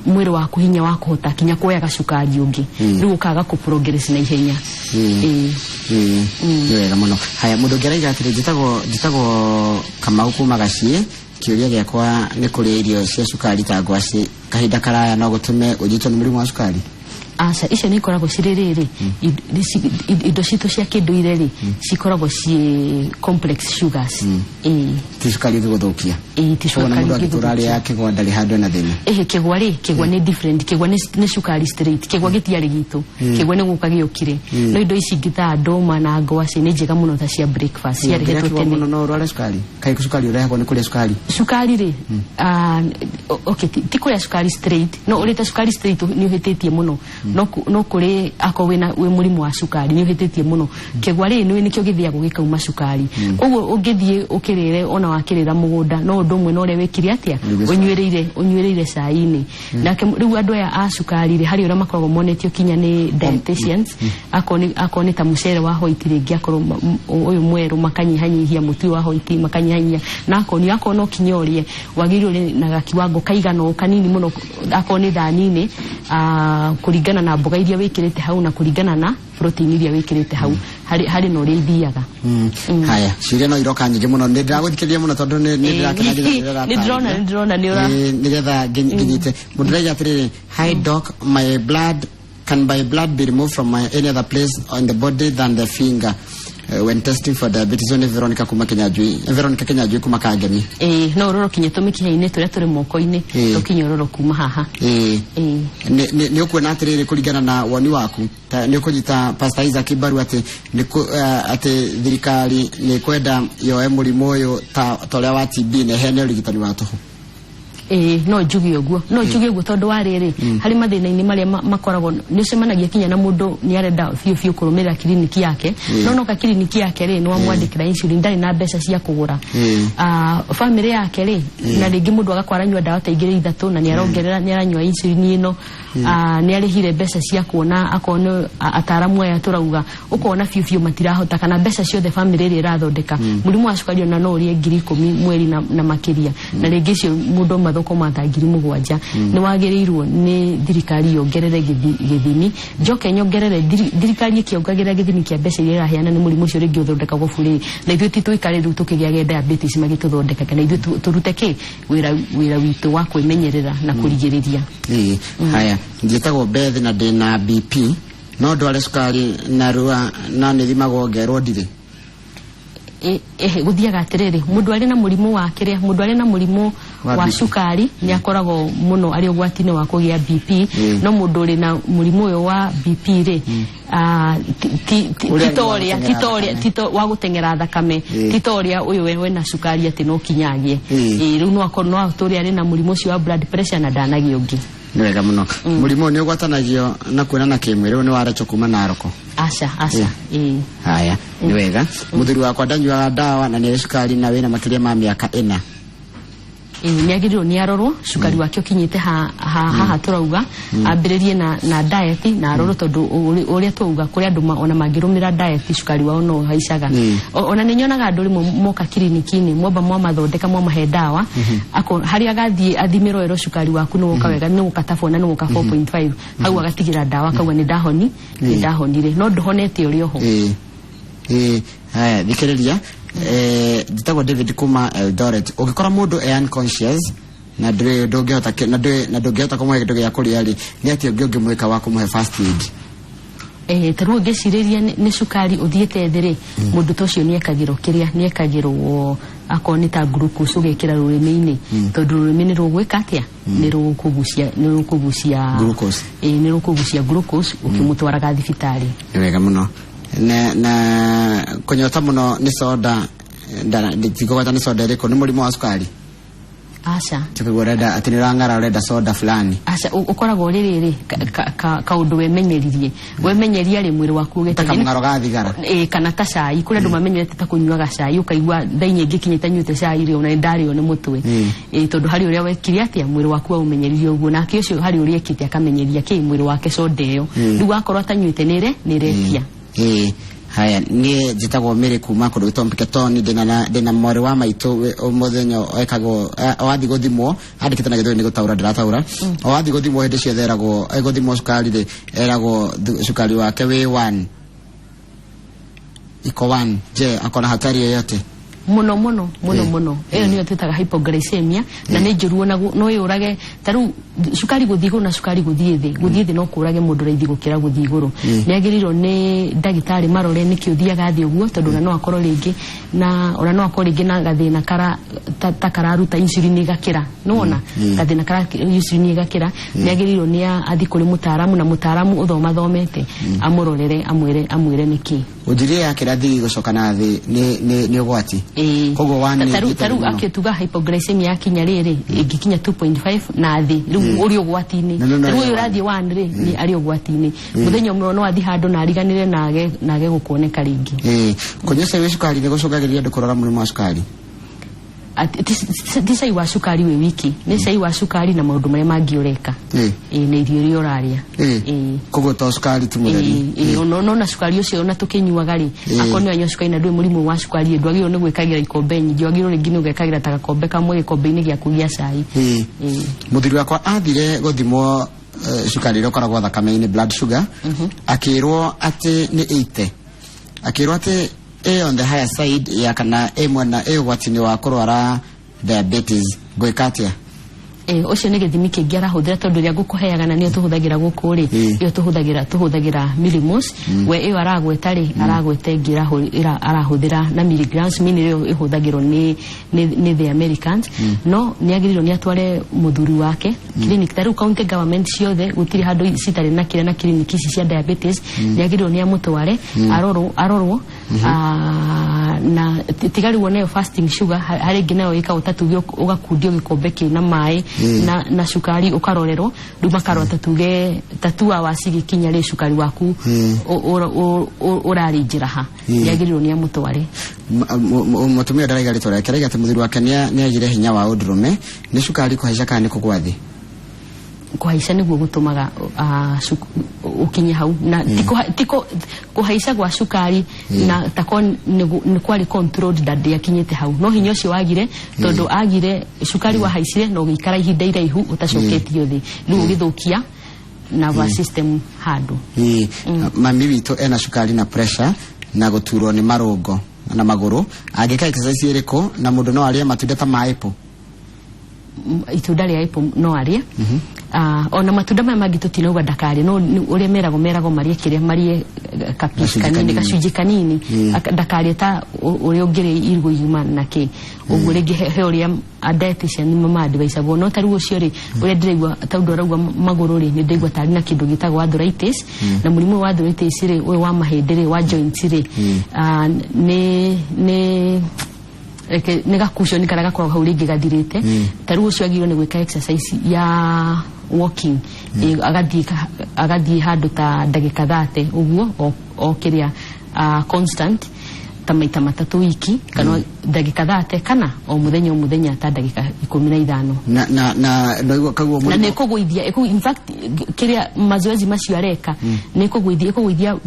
mwĩrĩ waku hinya wa kũhota kinya kuoyaga cukari ũngĩ, rĩu ũkaga kũ progress na ihenya. Ĩĩ. Ĩĩ, nĩ wega mũno. Haya, mũndũ ũngĩ araiga atĩrĩ, njĩtagwo Kamau kuma Gaciĩ. Kĩũria gĩakwa nĩ kũrĩa irio cia cukari ta ngwacĩ kahinda karaya no gũtũme ũnyitwo nĩ mũrimũ wa cukari? Aca, icio nĩ ikoragwo cirĩ rĩrĩ indo citũ cia kĩndũire rĩ, cikoragwo ciĩ complex sugars. Ĩĩ. Ti cukari ũngĩgũthũkia? Ĩĩ, ti Koguo na cukari mũndũ angĩtũra ũngĩgũthũkia. arĩa kĩgwa ndarĩ handũ ena thĩna? Ĩhĩ, kĩgwa rĩ, kĩgwa nĩ different. Kĩgwa nĩ cukari straight. Kĩgwa gĩtiarĩ gitũ, kĩgwa nĩ gũka gĩũkire. No indo ici ingĩ ta ndũma na ngwacĩ nĩ njega mũno ta cia breakfast, ciarehetwo Ũngĩrĩa kĩgwa tene. mũno no ũrware cukari? Kaĩ cukari ũrehagwo nĩ kũrĩa cukari? Cukari rĩ, okay, ti kũrĩa cukari straight. No ũrĩte cukari straight nĩ ũhĩtĩtie mũno. No kũrĩ akorwo wĩna wĩ mũrimũ wa cukari nĩ ũhĩtĩtie mũno. Kĩgwa rĩ, nĩ nĩkĩo gĩthĩagwo gĩkauma cukari. Koguo ũngĩthiĩ ũkĩrĩre ona wakĩrĩra mũgũnda, no ũndũ ũmwe na ũrĩa wĩkire atĩa, Ũnyuire cai. ũnyuĩrĩire cai-inĩ. Nake rĩu andũ aya a cukari rĩ, harĩ ũrĩa makoragwo monetio kinya nĩ dietitians, akorwo nĩ ta mũcere wa white rĩngĩ, akorwo ũyũ mwerũ makanyihanyihia, mũtu ũyũ wa white makanyihanyihia, na akorwo no kinya ũrĩe, wagĩrĩirwo ũrĩe na gakiwango kaigana ũũ, kanini mũno, akorwo nĩ thani-inĩ, kũringana na mboga iria wĩkĩrĩte hau na kũringana na protein iria wĩkĩrĩte hau, harĩ na ũrĩa ithiaga. Haya, ciũria no iroka nyingĩ mũno. Nĩ ndĩragũthikĩrĩria mũno tondũ nĩ ndĩrakena nginya rĩrĩa Nĩ ndĩrona nĩ ũra Ĩĩ, nĩgetha nginyite mũndũ ũraiga atĩrĩrĩ, "Hi doc, my blood can my blood be removed from my any other place on the body than the finger when testing for diabetes?" Nĩ Veronica kuma Kinyanjui, Veronica Kinyanjui kuma Kangemi. Ĩĩ, no ũrorwo kinya tũmĩkiha-inĩ tũrĩa tũrĩ moko-inĩ, tũkinye ũrorwo kuma haha. Ĩĩ. Nĩ ũkuona atĩrĩrĩ, kũringana na woni waku, nĩ ũkũnyita Pastor Isaac mbaru atĩ atĩ thirikari nĩ kwenda yoe mũrimũ ũyũ ta ũrĩa wa TB na ĩheane ũrigitani wa tũhũ? Ĩĩ, no njuge ũguo tondũ wa rĩrĩ, harĩ mathĩna-inĩ marĩa makoragwo nĩ ũcemanagia kinya na mũndũ nĩ arenda biũ biũ kũrũmĩrĩra kiriniki yake, no noka kiriniki yake rĩ, nĩ wamwandĩkĩra insulin, ndarĩ na mbeca cia kũgũra. Bamĩrĩ yake rĩ, na rĩngĩ mũndũ agakorwo aranyua ndawa ta igĩrĩ ithatũ na nĩ arongerera, nĩ aranyua insulin ĩno, nĩ arĩhire mbeca cia kuona akorwo nĩ ataaramu aya tũrauga, ũkona biũ biũ matirahota kana mbeca ciothe bamĩrĩ ĩrĩa ĩrathondeka. Mũrimũ wa cukari ona no ũrĩe 10,000 mweri na makĩria, na rĩngĩ icio mũndũ mathũkũma ta 7,000. Nĩ wagĩrĩirwo nĩ thirikari yongerere gĩthimi. Njoke nyongerere, thirikari ĩkĩongagĩrĩra gĩthimi kĩa mbeca iria ĩraheana nĩ mũrimũ ũcio rĩngĩ ũthondekagwo bũrĩ, na ithuĩ ti tũikare rĩu tũkĩgĩage diabetes magĩtũthondekaga, na ithuĩ tũrute kĩ wĩra witũ wa kwĩmenyerera na kũrigĩrĩria. Ĩĩ. Haya, njĩtagwo Beth na ndĩna BP, no ndware cukari narua na nĩ thimagwo ngerwo ndirĩ? Gũthiaga atĩrĩrĩ, mũndũ arĩ na mũrimũ wa kĩrĩa, mũndũ arĩ na mũrimũ wa wa BP. Cukari nĩ akoragwo mũno arĩ ũgwati-inĩ wa kũgĩa BP. No mũndũ ũrĩ na mũrimũ ũyũ wa BP rĩ, Ũrĩa ti ta wa ũrĩa gũteng'era ti ta ũrĩa thakame. ti ta wa gũteng'era thakame, ti ta ũrĩa ũyũ wena cukari atĩ no kinya agĩe. Ĩĩ, rĩu no akorwo no atũre arĩ na mũrimũ ũcio wa blood pressure na ndanagĩa ũngĩ. Nĩ wega mũno. Mũrimũ ũyũ nĩ ũgwatanagio na kuonana kĩmwĩrĩ? Ũyũ nĩ warecho kuma Naroko. Aca, aca, ĩĩ. Haya, nĩ wega. Mũthuri wakwa ndanyuaga ndawa na nĩ arĩ cukari na wĩna makĩria ma mĩaka 4. Ĩĩ, nĩ agĩrĩirwo nĩ arorwo cukari wake ũkinyĩte haha tũrauga, ambĩrĩrie na diet na arorwo, tondũ ũrĩa twauga kũrĩ andũ ona mangĩrũmĩra diet cukari wao no ũhaicaga. Ona nĩ nyonaga andũ rĩmwe moka kiriniki-inĩ, mwamba mwamathondeka, mwamahe ndawa, harĩa agathiĩ athimĩrwo erwo cukari waku nĩ woka wega, nĩ woka ta 4 na nĩ woka 4.5, hau agatigĩra ndawa akauga nĩ ndahoni, nĩ ndahonire, no ndũhonete ũrĩ oho. Ĩĩ. Haya, thikĩrĩria, njĩtagwo David kuma Eldoret. Ũngĩkora mũndũ e unconscious na ndũrĩ ndũngĩhota na ndũngĩhota kũmũhe kĩndũ gĩa kũrĩa rĩ, nĩ atĩa ũngĩ ũngĩmwĩka wa kũmũhe first aid? Ta rĩu ngĩcirĩria nĩ cukari ũthiĩte thĩ rĩ, mũndũ ta ũcio nĩ ekagĩrwo kĩrĩa, nĩ ekagĩrwo akorwo nĩ ta glucose, ũgekĩra rũrĩmĩ-inĩ, tondũ rũrĩmĩ nĩ rũgwĩka atĩa, nĩ rũkũgucia Glucose. Ĩĩ, nĩ rũkũgucia glucose ũkĩmũtwaraga thibitarĩ. Nĩ wega mũno. Na kũnyota mũno nĩ soda, ndikũgweta nĩ soda ĩrĩkũ, nĩ mũrimũ wa cukari? Aca. Tũkĩgua ũrenda atĩ nĩ ũrang'ara, ũrenda soda fulani. Aca, ũkoragwo ũrĩ rĩrĩ kaũndũ wemenyeririe, wemenyeria rĩ, mwĩrĩ waku ta ũgetagia kamũng'aro ga thigara. Ĩ, kana ta cai, kũrĩ andũ mamenyerete ta kũnyuaga cai, ũkaigua thaa inya ingĩkinya itanyuĩte cai rĩ, ona nĩ ndarĩo nĩ mũtwe. Ĩ, tondũ harĩ ũrĩa wekire atĩa, mwĩrĩ waku waũmenyeririe ũguo, nake ũcio harĩ ũrĩa ekĩte akamenyeria kĩ mwĩrĩ wake soda ĩyo, rĩu akorwo atanyuĩte nĩre nĩretia. Ĩĩ. Haya, niĩ njĩtagwo Mary kuma kũndũ gwĩtwo Mpeketoni. Ndĩna mwarĩ wa maitũ mũthenya ekagwo wathiĩ gũthimwo, andĩkĩte na Gĩthweri, nĩ gũtaũra ndĩrataũra. O wathiĩ gũthimwo hĩndĩ ciothe eragwo egũthimwo cukari rĩ, eragwo cukari wake wĩ 1 iko 1. Je, akona hatari yoyote? Muno muno muno muno. Ĩyo nĩyo twĩtaga hypoglycemia, na nĩ njũru ona no yũrage. Ta rĩu cukari gũthiĩ igũrũ na cukari gũthiĩ thĩ, gũthiĩ thĩ no kũrage mũndũ raithi gũkĩra gũthiĩ igũrũ. Nĩ agĩrĩirwo nĩ ndagĩtarĩ marore nĩkĩ ũthiaga thĩ ũguo, tondũ ona no akorwo rĩngĩ na ona no akorwo rĩngĩ na gathĩna kara ta kararuta insulin ĩgakĩra, nĩwona gathĩna kara insulin ĩgakĩra. Nĩ agĩrĩirwo nĩ athiĩ kũrĩ mũtaaramu, na mũtaaramu ũthomathomete amũrorere, amwĩre nĩkĩ. Ũnjirie yakĩra thigi gũcoka na thĩ nĩ ũgwati. Ĩĩ. Koguo one nĩ Ta rĩu mũno. Akĩtuga hypoglycemia yakinya rĩrĩ, ĩngĩkinya 2.5 na thĩ, rĩu ũrĩ ũgwati-inĩ. No, Ta rĩu ũyũ no. ũrathiĩ 1 rĩ, nĩ arĩ ũgwati-inĩ. Mũthenya ũmwe no athiĩ handũ na ariganĩre na age gũkuoneka rĩngĩ. Ĩĩ. Kũnyua cai wĩ cukari nĩ gũcũngagĩrĩria andũ kũrwara mũrimũ wa cukari? Ti cai wa cukari wĩ wiki, nĩ cai wa cukari na maũndũ marĩa mangĩ ũreka. Ĩĩ, na irio iria ũrarĩa. Ĩĩ. Koguo to cukari tu mũtheri? Ĩĩ, ĩĩ, ona cukari ũcio ona tũkĩnyuaga rĩ, akorwo nĩ wanyua cukari na ndũĩ mũrimũ wa cukari, ndwagĩrĩirwo nĩ gwĩkagĩra ikombe nyingĩ, wagĩrĩirwo rĩngĩ nĩ ũgekagĩra ta gakombe kamwe gĩkombe-inĩ gĩaku gĩa cai. Ĩĩ. Mũthuri wakwa athire gũthimwo cukari ũrĩa ũkoragwo thakame-inĩ, blood sugar, akĩrwo atĩ nĩ 80, akĩrwo atĩ ĩ on the higher side ya kana ĩ mwena ĩ ũgwati-inĩ wa kũrwara diabetes. Ngwĩka atĩa? Ĩĩ, ũcio nĩ gĩthimi kĩngĩ arahũthĩra, tondũ ĩrĩa ngũkũheaga na nĩyo tũhũthagĩra gũkũ rĩ, ĩyo tũhũthagĩra millimoles. We ĩyo aragweta rĩ, aragweta ĩngĩ arahũthĩra na milligrams, meaning ĩyo ĩhũthagĩrwo nĩ the Americans. No nĩ agĩrĩirwo nĩ atware mũthuri wake clinic. Ta rĩu county government ciothe gũtirĩ handũ citarĩ na kĩrĩa na clinic ici cia diabetes. Nĩ agĩrĩirwo nĩ amũtware arorwo. Na tiga rĩu onayo fasting sugar, harĩ ĩngĩ nayo ĩkagwo, ta tuge ũgakundio gĩkombe kĩna maĩ na cukari, ũkarorerwo. Rĩu makarora ta tuge ta 2 hours igĩkinya rĩ, cukari waku ũrarĩ njĩra ha. Nĩ agĩrĩirwo nĩ amũtware. Mũtumia ndaraiga rĩtwa rĩake, araiga atĩ mũthuri wake nĩ agire hinya wa ũndũrũme. Nĩ cukari kũhaica kana nĩ kũgwa thĩ? Kũhaica nĩguo gũtũmaga ũkinye hau, na ti kũhaica gwa cukari na tako nĩ kwarĩ controlled na ndĩakinyĩte hau, no hinya ũcio wagire tondũ agire cukari, wahaicire na ũgĩikara ihinda iraihu ũtacoketio thĩ, rĩu ũgĩthũkia nervous system handũ. Ĩĩ. Mami witũ ena cukari na pressure na gũturwo nĩ marũngo na magũrũ. Angĩka exercise ĩrĩkũ? Na mũndũ no arĩe matunda ta ma apple? Itunda rĩa apple no arĩe. Ona matunda maya mangĩ tũtinauga ndakarĩe, no ũrĩa meragwo marĩe kĩrĩa marĩe kapiece Gacunjĩ kanini. Kanini. Gacunjĩ kanini. Ndakarĩe ta ũrĩa ũngĩrĩa irigũ igima na kĩ ũguo. Rĩngĩ he ũrĩa a dietitian mama-advisagwo, no ta rĩu ũcio rĩ, ũrĩa ndĩraigua, tondũ arauga magũrũ rĩ, nĩ ndĩraigua tarĩ na kĩndũ gĩtagwo arthritis. Na mũrimũ ũyũ wa arthritis rĩ, ũyũ wa mahĩndĩ rĩ, wa joints rĩ, nĩ reke nĩ gakucioni karĩa gakoragwo hau rĩngĩ gathirĩte. Ta rĩu ũcio agĩrĩirwo nĩ gwĩka exercise ya walking. Agathiĩ handũ ta ndagĩka 30 ũguo, o kĩrĩa constant ta maita matatũ wiki, kana ndagĩka 30, kana o mũthenya o mũthenya ta ndagĩka 15. Na no kaguo Na mũrimũ nĩ kũgũithia in fact kĩrĩa mazoezi macio areka nĩ kũgũithia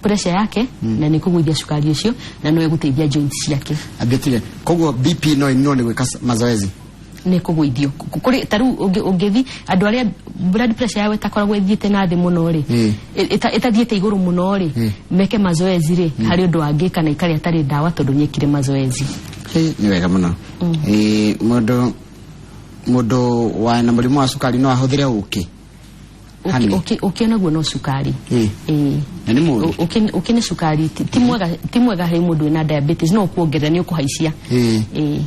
pressure yake, na nĩ kũgũithia cukari ũcio, na no ĩgũteithia joints ciake. Ambĩtire koguo BP no ĩninwo nĩ gwĩka mazoezi? Nĩ kũgũithio. Kũrĩ ta rĩu ũngĩthi andũ arĩa blood pressure yao ĩtakoragwo ĩthiĩte na thĩ mũno rĩ, ĩtathiĩte igũrũ mũno rĩ, meke mazoezi rĩ, harĩ ũndũ angĩka na ikare atarĩ ndawa tondũ nĩ ekire mazoezi. Ĩ, nĩ wega mũno. Ĩ, mũndũ wa na mũrimũ wa cukari no ahũthĩre ũkĩ? Honey. Ũkĩ naguo no cukari. Ĩĩ. Na nĩ mũũru? Ũkĩ nĩ cukari, ti mwega harĩ mũndũ wĩna diabetes, no ũkuongerera, nĩ ũkũhaicia. Ĩĩ.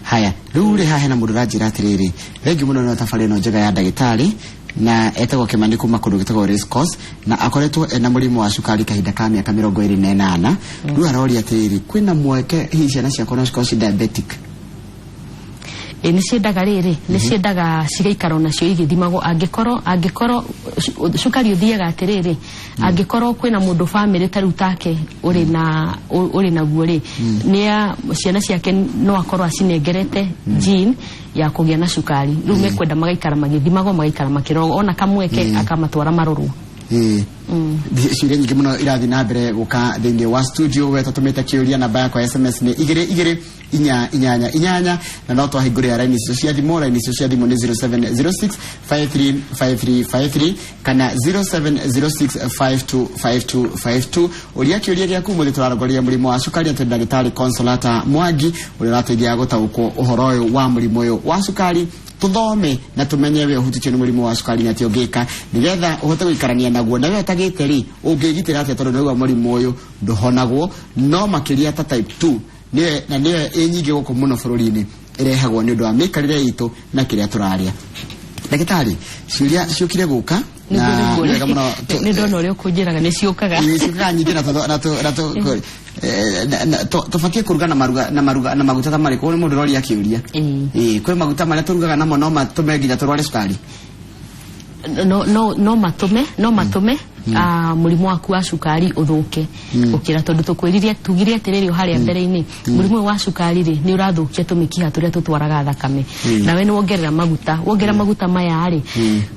Haya, rĩu rĩ, haha hena mũndũ ũranjĩra atĩrĩrĩ, thengiũ mũno nĩ thabarĩ ĩno njega ya ndagĩtarĩ, na etagwo Kĩmani kuma kũndũ gĩtagwo Race Course, na akoretwo ena mũrimũ wa cukari kahinda ka mĩaka 28. Rĩu aroria atĩrĩrĩ, kwĩna mweke hihi ciana ciakwa no cikorwo ci diabetic? Ĩ, nĩ ciendaga rĩrĩ, nĩ ciendaga cigaikara nacio igĩthimagwo, angĩkorwo cukari ũthiaga atĩrĩrĩ, angĩkorwo kwĩna mũndũ bamĩrĩ ta rĩu take ũrĩ naguo rĩ, nĩ ciana ciake no akorwo acinengerete gene ya kũgĩa na cukari. Rĩu mekwenda magaikara magĩthimagwo, magaikara makĩrorwo, ona kamweke akamatwara marorwo. Ĩĩ. Ciũria nyingĩ mũno irathiĩ na mbere gũka thĩinĩ wa studio. We tũtũmĩte kĩũria, namba yakwa ya SMS nĩ 22488, na no twahingũrĩra raini icio cia thimũ. Raini icio cia thimũ nĩ 0706 535353 kana 0706 525252. Ũria kĩũria gĩaku. Mũthĩ tũrarongoria mũrimũ wa cukari, atĩ ndagĩtarĩ Consolata Mwangi ũrĩa ũrateithia gũtaũkwo ũhoro ũyũ wa mũrimũ ũyũ wa cukari, tuthome na tumenye we ũhutĩtio nĩ mũrimũ wa cukari nĩ atĩa ũngĩka nĩgetha ũhote gũikarania naguo, na we ũtagĩte rĩ, ũngĩgitĩra atĩa, tondũ nĩguo mũrimũ ũyũ ndũhonagwo, no makĩria ta type 2 nĩyo na nĩyo ĩ nyingĩ gũkũ mũno bũrũri-inĩ, ĩrehagwo nĩ ũndũ wa mĩikarĩre itũ na kĩrĩa tũrarĩa. Ndagĩtarĩ, ciũria ciũkire gũka na nĩ wega mũno. Nĩ ndona ũrĩa ũkũnjĩraga nĩ ciũkaga. Ĩ, ciũkaga nyingĩ na tũbatiĩ kũruga na maruga na maruga na maguta ta marĩkũ? Nĩ mũndũ ũroria kĩũria. Ĩ, kwĩ maguta marĩa tũrugaga namo no matũme nginya tũrware cukari? No matũme mũrimũ waku wa cukari ũthũke gũkĩra, tondũ tũkwĩrire tugire atĩrĩrĩ o harĩa mbere-inĩ, mũrimũ ũyũ wa cukari rĩ, nĩ ũrathũkia tũmĩkiha tũrĩa tũtwaraga thakame. Nawe nĩ wongerera maguta, wongerera maguta maya rĩ,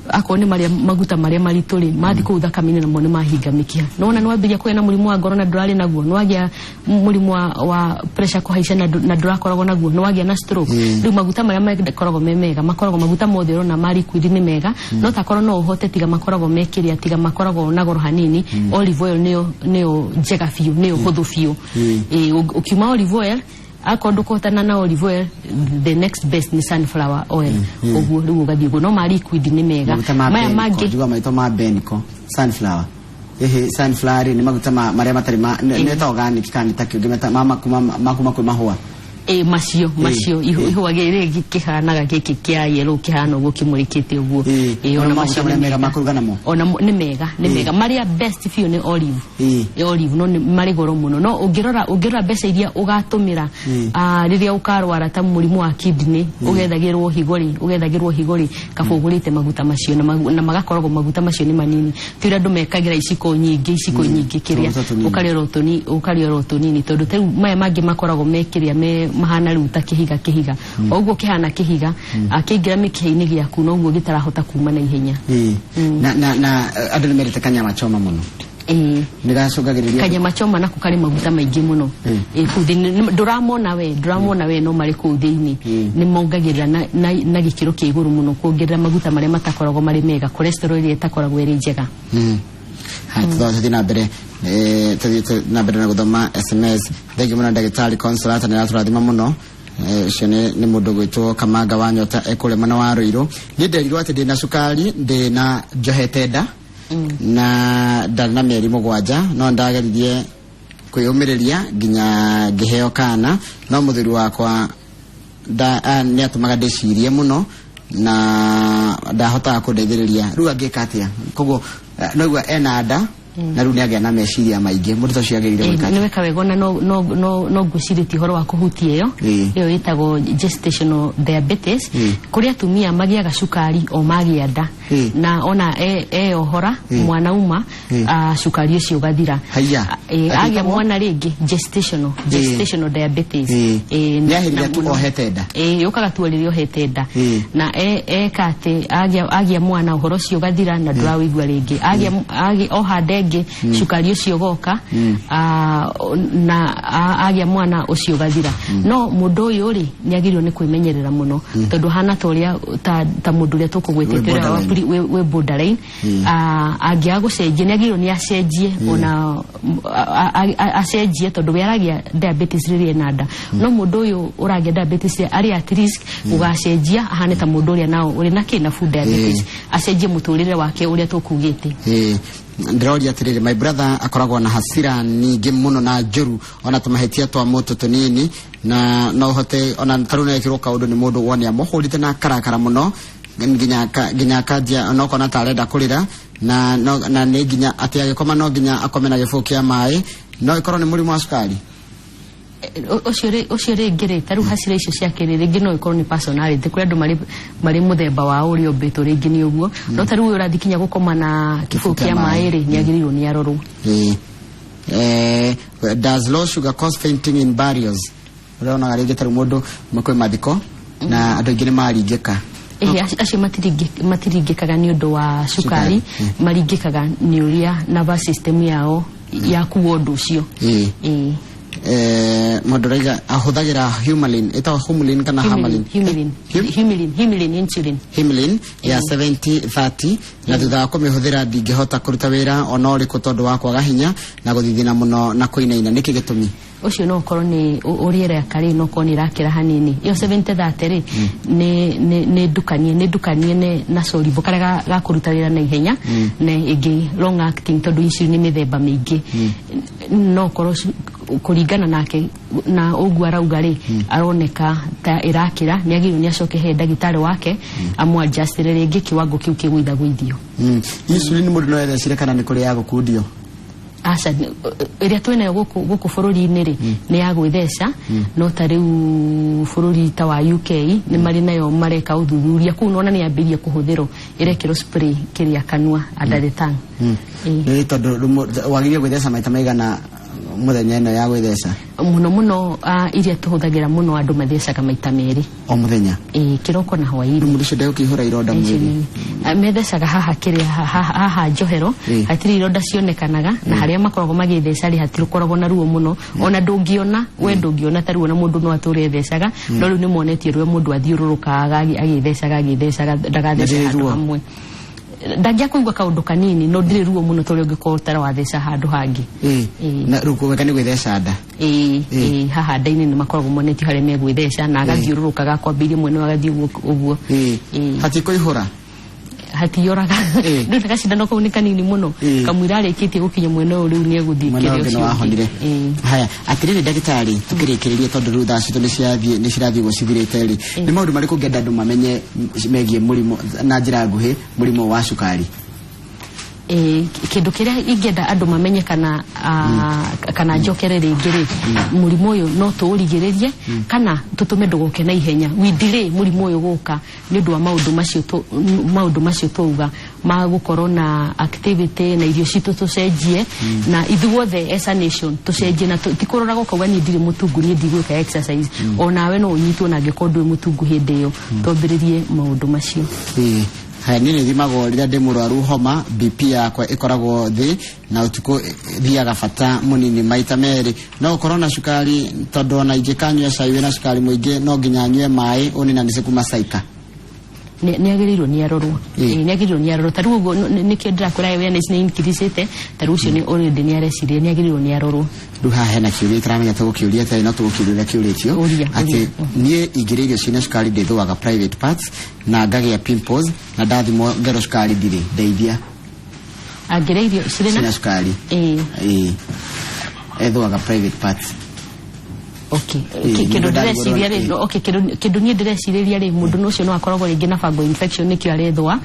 akorwo nĩ marĩa maguta marĩa maritũ rĩ, mathiĩ kũu thakame-inĩ namo nĩ mahinga mĩkiha. Nĩwona nĩ wambĩrĩria kũgĩa na mũrimũ wa ngoro na ndũrarĩ naguo, nĩ wagĩa mũrimũ wa pressure kũhaica na ndũrakoragwo naguo, nĩ wagĩa na stroke. Rĩu maguta marĩa makoragwo me mega, makoragwo maguta mothe ũrona ma liquid nĩ mega, no takorwo no ũhote, tiga makoragwo me kĩrĩa, tiga makoragwo na goro hanini, olive oil nĩyo njega biũ, nĩyo hũthũ biũ. Ĩ, ũkiuma olive oil, akorwo ndũkũhotana na olive oil, the next best nĩ sunflower oil. Ũguo rĩu ũgathiĩ ũguo, no ma liquid nĩ mega. Maguta ma Maya Benco, mangĩ njuga maitho ma Benco sunflower. Ĩhĩ, sunflower rĩ, nĩ maguta marĩa matarĩ ma nĩ ta organic kana nĩ ta kĩũngĩ ma kuma kwĩ mahũa? Ĩ, macio ihũa gĩrĩ kĩhanaga gĩkĩ kĩa yellow, kĩhana ũguo kĩmũrĩkĩte ũguo. Ĩ, Ĩ, ona ona maguta macio marĩa nĩ mega mega. ma kũruga namo? Ona nĩ mega. Marĩa best biũ nĩ olive. Ĩ, olive, no nĩ marĩ goro mũno, no ũngĩrora mbeca iria ũgatũmĩra rĩrĩa ũkarwara ta mũrimũ wa kidney, ũgethagĩrwo higo rĩ, kaba ũgũrĩte maguta macio na magakoragwo maguta macio nĩ manini, ti ũrĩa andũ mekagĩra iciko nyingĩ kĩrĩa. Tũmaguta tũnini. Ũkarĩa oro tũnini, tondũ ta rĩu maya mangĩ makoragwo me kĩrĩa me mahana rĩu ta kĩhiga, o ũguo kĩhana kĩhiga, akĩingĩra mĩkiha-inĩ gĩaku noguo gĩtarahota kuma na ihenya. Ĩ. Na andũ nĩ mendete kanyama choma mũno. Ĩ. Nĩ gacũngagĩrĩria? Kanyama choma nako karĩ maguta maingĩ mũno. Ĩ, kũu thĩinĩ ndũramona we, no marĩ kũu thĩinĩ. Nĩ mongagĩrĩra na gĩkĩro kĩa igũrũ mũno, kuongerera maguta marĩa matakoragwo marĩ mega, cholesterol ĩrĩa ĩtakoragwo ĩrĩ njega. Haya, tũthiĩ na mbere tũthiĩte na mbere na gũthoma SMS. Thengiũ mũno ndagĩtarĩ Consolata, nĩ aratũrathima mũno. Ũcio nĩ mũndũ gwĩtwo Kamanga wa Nyota ekũrĩa mwena wa Rũirũ. Niĩ nderirwo atĩ ndĩna cukari ndĩna njohete nda na ndarĩ na mĩeri 7, no ndageririe kwĩyũmĩrĩria nginya ngĩheo kana, no mũthuri wakwa nĩ atũmaga ndĩcirie mũno na ndahotaga kũndeithĩrĩria. Rĩu angĩka atĩa? Koguo noigua ena nda na rĩu nĩ agĩa na meciria maingĩ. Mũndũ ta ũcio agĩrĩire gwĩka Nĩ atĩa? weka wega ona no ngwĩcirĩtie ũhoro wa kũhutia ĩyo. Ĩyo ĩtagwo gestational diabetes. Kũrĩ atumia magĩaga cukari o magĩa nda na ona eyohora mwana uma, cukari ũcio ũgathira. Haiya. Agĩa Ĩtagwo? mwana rĩngĩ, gestational diabetes. Nĩ ahĩrĩria na tu ohete nda? Ĩ, yũkaga tu o rĩrĩa ohete nda. Na eka atĩ agĩa mwana, ũhoro ũcio ũgathira na ndũrawĩigua rĩngĩ. Agĩa oha nda ĩngĩ, cukari ũcio ũgoka, na agĩa mwana ũcio ũgathira. No mũndũ ũyũ rĩ, nĩ agĩrĩirwo nĩ kwĩmenyerera mũno, tondũ hana ta ũrĩa ta mũndũ ũrĩa tũkũgwĩtĩte Wĩ ũrĩa borderline. Wĩ borderline. Angĩaga gũcenjia, nĩ agĩrĩirwo nĩ acenjie, ona acenjie, tondũ we aragĩa diabetes rĩrĩa ena nda, no mũndũ ũyũ ũragĩa diabetes arĩ at risk gũgacenjia ahane ta mũndũ ũrĩa nao ũrĩ na kĩ na food diabetes, acenjie mũtũrĩre wake ũrĩa tũkugĩte. Ĩĩ. Ndĩroria atĩrĩrĩ, my brother akoragwo na hasira nyingĩ mũno na njũru, ona tũmahĩtia twa mũtũ tũnini, na no ũhote ona tarĩu nĩekĩrwo kaũndũ nĩ mũndũ wone amũhũrĩte na karakara mũno nginya akanjia onokona ta arenda kũrĩra, na no, na nĩ nginya atĩ agĩkoma no nginya akome na gĩbũyũ kĩa maĩ. No ĩkorwo nĩ mũrimũ wa cukari? Ũcio rĩngĩ rĩ, ta rĩu hasira icio ciake rĩ, rĩngĩ no ĩkorwo nĩ personality. Kũrĩ andũ marĩ mũthemba wao ũrĩa ũmbĩtwo, rĩngĩ nĩ ũguo, no ta rĩu ũyũ ũrathiĩ kinya gũkoma na kĩbũyũ kĩa kĩa maĩ. Maĩ rĩ, nĩ agĩrĩirwo nĩ arorwo. Ĩĩ. Does low sugar cause fainting in burials? Ũrĩa onaga rĩngĩ tarĩu mũndũ kwĩ mathiko na andũ aingĩ nĩ maringĩka. Ĩhĩ, acio matiringĩkaga nĩ ũndũ wa cukari, maringĩkaga nĩ ũrĩa nervous system yao yakuo ũndũ ũcio. Ĩĩ. Mũndũ raiga ahũthagĩra Humulin, ĩtagwo Humulin kana Hamalin? Humulin. Humulin, Humulin insulin. Humulin ya 70-30, na thutha wa kũmĩhũthĩra ndingĩhota kũruta wĩra ona ũrĩkũ tondũ wa kwaga hinya na gũthithina mũno na kũinaina. Nĩkĩ gĩtũmi? Ũcio no ũkorwo nĩ ũrĩa ĩreka rĩ, no ũkorwo nĩ ĩrakĩra hanini. Ĩyo 70-30 rĩ, nĩ ndukanie na soluble karĩa ga kũruta wĩra na ihenya na ĩngĩ long acting, tondũ insulin nĩ mĩthemba mĩingĩ. No ũkorwo kũringana nake na ũguo arauga rĩ, aroneka ta ĩrakĩra. Nĩ agĩrĩirwo nĩ acoke he ndagĩtarĩ wake amũ-adjustĩre rĩngĩ kiwango kĩu kĩgũithagũithio. Insulin mũndũ no ethecire kana nĩ kũrĩ ya gũkundio? Aca, ĩrĩa twĩnayo gũkũ bũrũri-inĩ rĩ, nĩ ya gwĩtheca. No ta rĩu bũrũri ta wa UK nĩ marĩ nayo, mareka ũthuthuria kũu, nona nĩ yambĩrĩria kũhũthĩrwo, ĩrekĩrwo spray kĩrĩa kanua, under the tongue. Ĩĩ. Nĩ tondũ rĩu wagĩrĩire gwĩtheca maita maigana mũthenya ĩno ya gwĩtheca? Mũno mũno, iria tũhũthagĩra mũno, andũ mathecaga maita merĩ. O mũthenya? Ĩĩ, kĩroko na hwaĩ-inĩ. Rĩu mũndũ ũcio ndegũkĩihũra ironda mwĩrĩ? Methecaga haha kĩrĩa haha njohero. Hatirĩ ironda cionekanaga, na harĩa makoragwo magĩtheca rĩ, hatikoragwo na ruo mũno, ona ndũngĩona, we ndũngĩona ta ruo, na mũndũ no atũre ethecaga. No rĩu nĩ monetie ruo mũndũ athiũrũrũkaga agĩthecaga agĩthecaga, ndagathece Na ndĩrĩ handũ ruo? hamwe. Ndangĩa kũigua kaũndũ kanini, no ndirĩ ruo mũno ta ũrĩa ũngĩkorwo ũtarĩ watheca handũ hangĩ. Ĩĩ. Na rĩu kũgeka nĩ gwĩtheca nda? Ĩĩ, ĩĩ, haha nda-inĩ nĩ makoragwo monetio harĩa megwĩtheca, na agathiũrũrũka, gakwambĩrĩria mwena ũyũ agathiĩ ũguo ũguo. Ĩĩ. Hatikũihũra? Hatiyoraga. Rĩu gacindano kau nĩ kanini mũno. Kamũira arĩkĩtie gũkinya mwena ũyũ, rĩu nĩ egũthiĩ mwena kĩrĩa ũngĩ nĩ ũcio ũngĩ. wahonire. Haya, atĩrĩrĩ ndagĩtarĩ, tũkĩrĩkĩrĩria, tondũ rĩu thaa citũ nĩ cirathiĩ ũguo cithirĩte rĩ, nĩ maũndũ marĩkũ ũngĩenda andũ mamenye megiĩ mũrimũ, na njĩra nguhĩ, mũrimũ wa cukari? Ĩĩ, kĩndũ kĩrĩa ingĩenda andũ mamenye kana kana njokere rĩngĩ rĩ, mũrimũ ũyũ no tũũrigĩrĩrie kana tũtũme ndũgoke na ihenya. We delay mũrimũ ũyũ gũka nĩ ũndũ wa maũndũ macio twauga ma gũkorwo na activity na irio citũ tũcenjie, na ithuothe as a nation tũcenjie, na ti kũroraga ũkauga niĩ ndirĩ mũtungu, niĩ ndigwĩka exercise. Onawe no ũnyitwo na angĩkorwo ndũrĩ mũtungu hĩndĩ ĩyo. Twambĩrĩrie maũndũ macio. Ĩĩ. Haya, niĩ nĩ thimagwo rĩrĩa ndĩ mũrwaru homa, BP yakwa ĩkoragwo thĩ na ũtukũ thiaga bata mũnini maita merĩ. No ũkorwo na cukari? Tondũ ona ingĩkanyua cai wĩna cukari mũingĩ, no nginya nyue maĩ. Ũnĩ na nĩci kuma Saika. Nĩ agĩrĩirwo nĩ arorwo. Ĩĩ, nĩ agĩrĩirwo nĩ arorwo. Ta rĩu ũguo nĩkĩo ndĩrakwĩra awareness nĩ increasĩte. Ta rĩu ũcio nĩ already nĩ areciria, nĩ agĩrĩirwo nĩ arorwo. Rĩu haha hena kĩũria itaramenya tũgũkĩũria atĩa, no tũgũkĩũria ũrĩa kĩũrĩtio. Ũria, atĩ ũria. Niĩ ingĩrĩa irio ciĩna cukari ndĩthũaga private parts na ngagĩa pimples, na ndathimwo ngero cukari ndirĩ. Ndeithia. Angĩrĩa irio cirĩ ciĩna na cukari. Ĩĩ. Ĩĩ, ethũaga private parts. Okay. Ĩĩ, Kĩndũ mũndũ ndĩreciria rĩ, okay, kĩndũ niĩ ndĩrecirĩria rĩ, mũndũ ũcio no akoragwo rĩngĩ na fungal infection, nĩkĩo arethũa.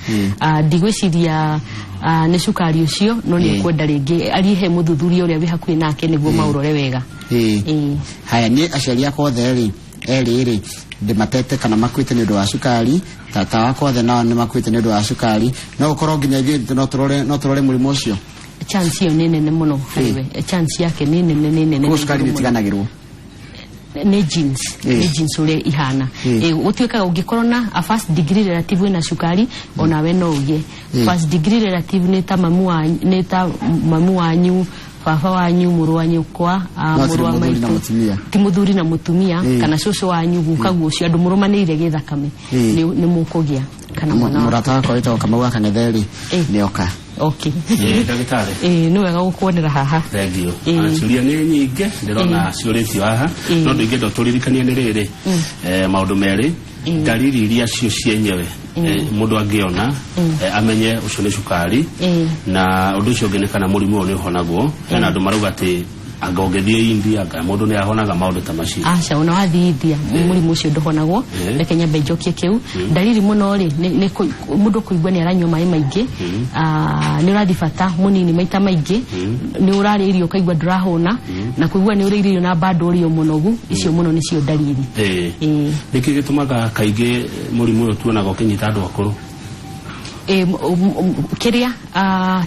Ndigwĩciria nĩ cukari ũcio, no nĩ ekwenda rĩngĩ arihe mũthuthuria ũrĩa wĩ hakuhĩ nake nĩguo maũrore wega. Ĩĩ. Haya, niĩ aciari akwa othe rĩ, erĩ rĩ, ndĩmatete kana makuĩte nĩ ũndũ wa cukari. Tata wakwa othe nao nĩ makuĩte nĩ ũndũ wa cukari. No ũkorwo nginya ithuĩ no tũrore mũrimũ ũcio? Chance ĩyo nĩ nene mũno harĩ we. Chance yake nĩ nene, nĩ nene. Koguo nĩ cukari igũrũ nĩ mũno. ũtiganagĩrwo? Nĩ genes. Nĩ genes ũrĩa ihana. Ĩĩ, gũtuĩkaga ũngĩkorwo na a first degree relative wĩna cukari, onawe no ũgĩe. First degree relative nĩ ta mamu wanyu, nĩ ta mamu wanyu, baba wanyu, mũrũ wa nyũkwa, No ti mũrũ wa mũthuri na maitũ. mũtumia. Ti mũthuri na mũtumia, kana cũcũ wanyu, guka, gucio, andũ mũrũmanĩire gĩthakame, nĩ mũkũgĩa kana mwana waku. Mũrata wakwa wĩtagwo Kamau wa Kang'ethe-rĩ, nĩoka. Okay. Ĩĩ, ndagĩtarĩ. Ĩĩ, nĩ wega gũkuonera haha. Thengiũ. Ĩĩ. Ciũria nĩ nyingĩ ndĩrona ciũrĩtio haha, no ndũ ingĩenda tũririkanie nĩ rĩrĩ, maũndũ merĩ, ndariri iria cio cienyewe mũndũ angĩona amenye ũcio nĩ cukari, na ũndũ ũcio ũngĩ nĩ kana mũrimũ ũyũ nĩ ũhonagwo. Hena andũ marauga atĩ anga ũngĩthiĩ India anga mũndũ nĩ ahonaga, maũndũ ta macio. Aca, ona wathiĩ India mũrimũ ũcio ndũhonagwo. Reke nyambe njokie kĩu. Ndariri mũno rĩ, nĩ mũndũ kũigua nĩ aranyua maĩ maingĩ, nĩ ũrathiĩ bata mũnini maita maingĩ, nĩ ũrarĩa irio ũkaigua ndũrahũna, na kũigua nĩ ũrĩa irio na bado ũrĩ o mũnogu. Icio mũno nĩcio ndariri. Ĩĩ. Nĩkĩ gĩtũmaga kaingĩ mũrimũ ũyũ tuonaga ũkĩnyita andũ akũrũ? Kĩrĩa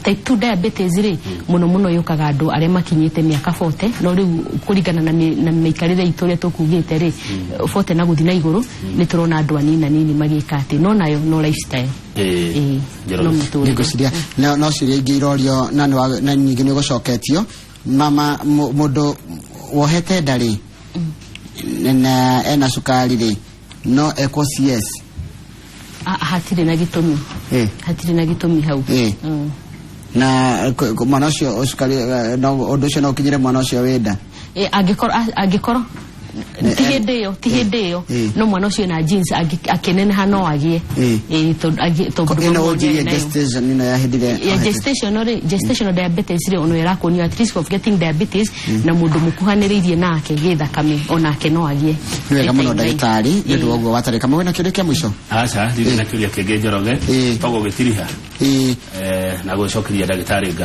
type 2 diabetes rĩ, mũno mũno yũkaga andũ arĩa makinyĩte mĩaka 40, no rĩu kũringana na mĩikarĩre itũ ũrĩa tũkugĩte rĩ, 40 na gũthiĩ na igũrũ, nĩ tũrona andũ anini anini magĩka atĩ no nayo no lifestyle. Njoroge. No mũtũrĩre. Nĩngwĩciria no ciũria ingĩ irorio na na nyingĩ nĩ ũgũcoketio. Mama, mũndũ wohete nda rĩ, na ena cukari rĩ, no ekwo CS? Hatirĩ na gĩtũmi. Hatirĩ na gĩtũmi hau. Na mwana ũcio cukari, no ũndũ ũcio no ũkinyĩre mwana ũcio wĩ nda? Angĩkorwo ti hĩndĩ ĩyo, ti hĩndĩ ĩyo. No mwana ũcio na genes akĩneneha no agĩe. Tondũ Ĩno mama ũnjirie ũrĩa nayo. Gestation ĩno ya hĩndĩ ĩrĩa Ya ohete. gestational rĩ, gestational diabetes rĩ, ono ĩrakuonio at risk of getting diabetes, na mũndũ mũkuhanĩrĩirie nake gĩthakame onake no agĩe. Nĩ wega mũno, Ĩta ndagĩtarĩ, nĩ ũndũ wa ũguo watarĩka. Mawĩna kĩũria kĩa mũico? Aca, ndirĩ na kĩũria kĩngĩ, Njoroge. Togo gĩtiriha. Na gũcokeria ndagĩtarĩ ngatho.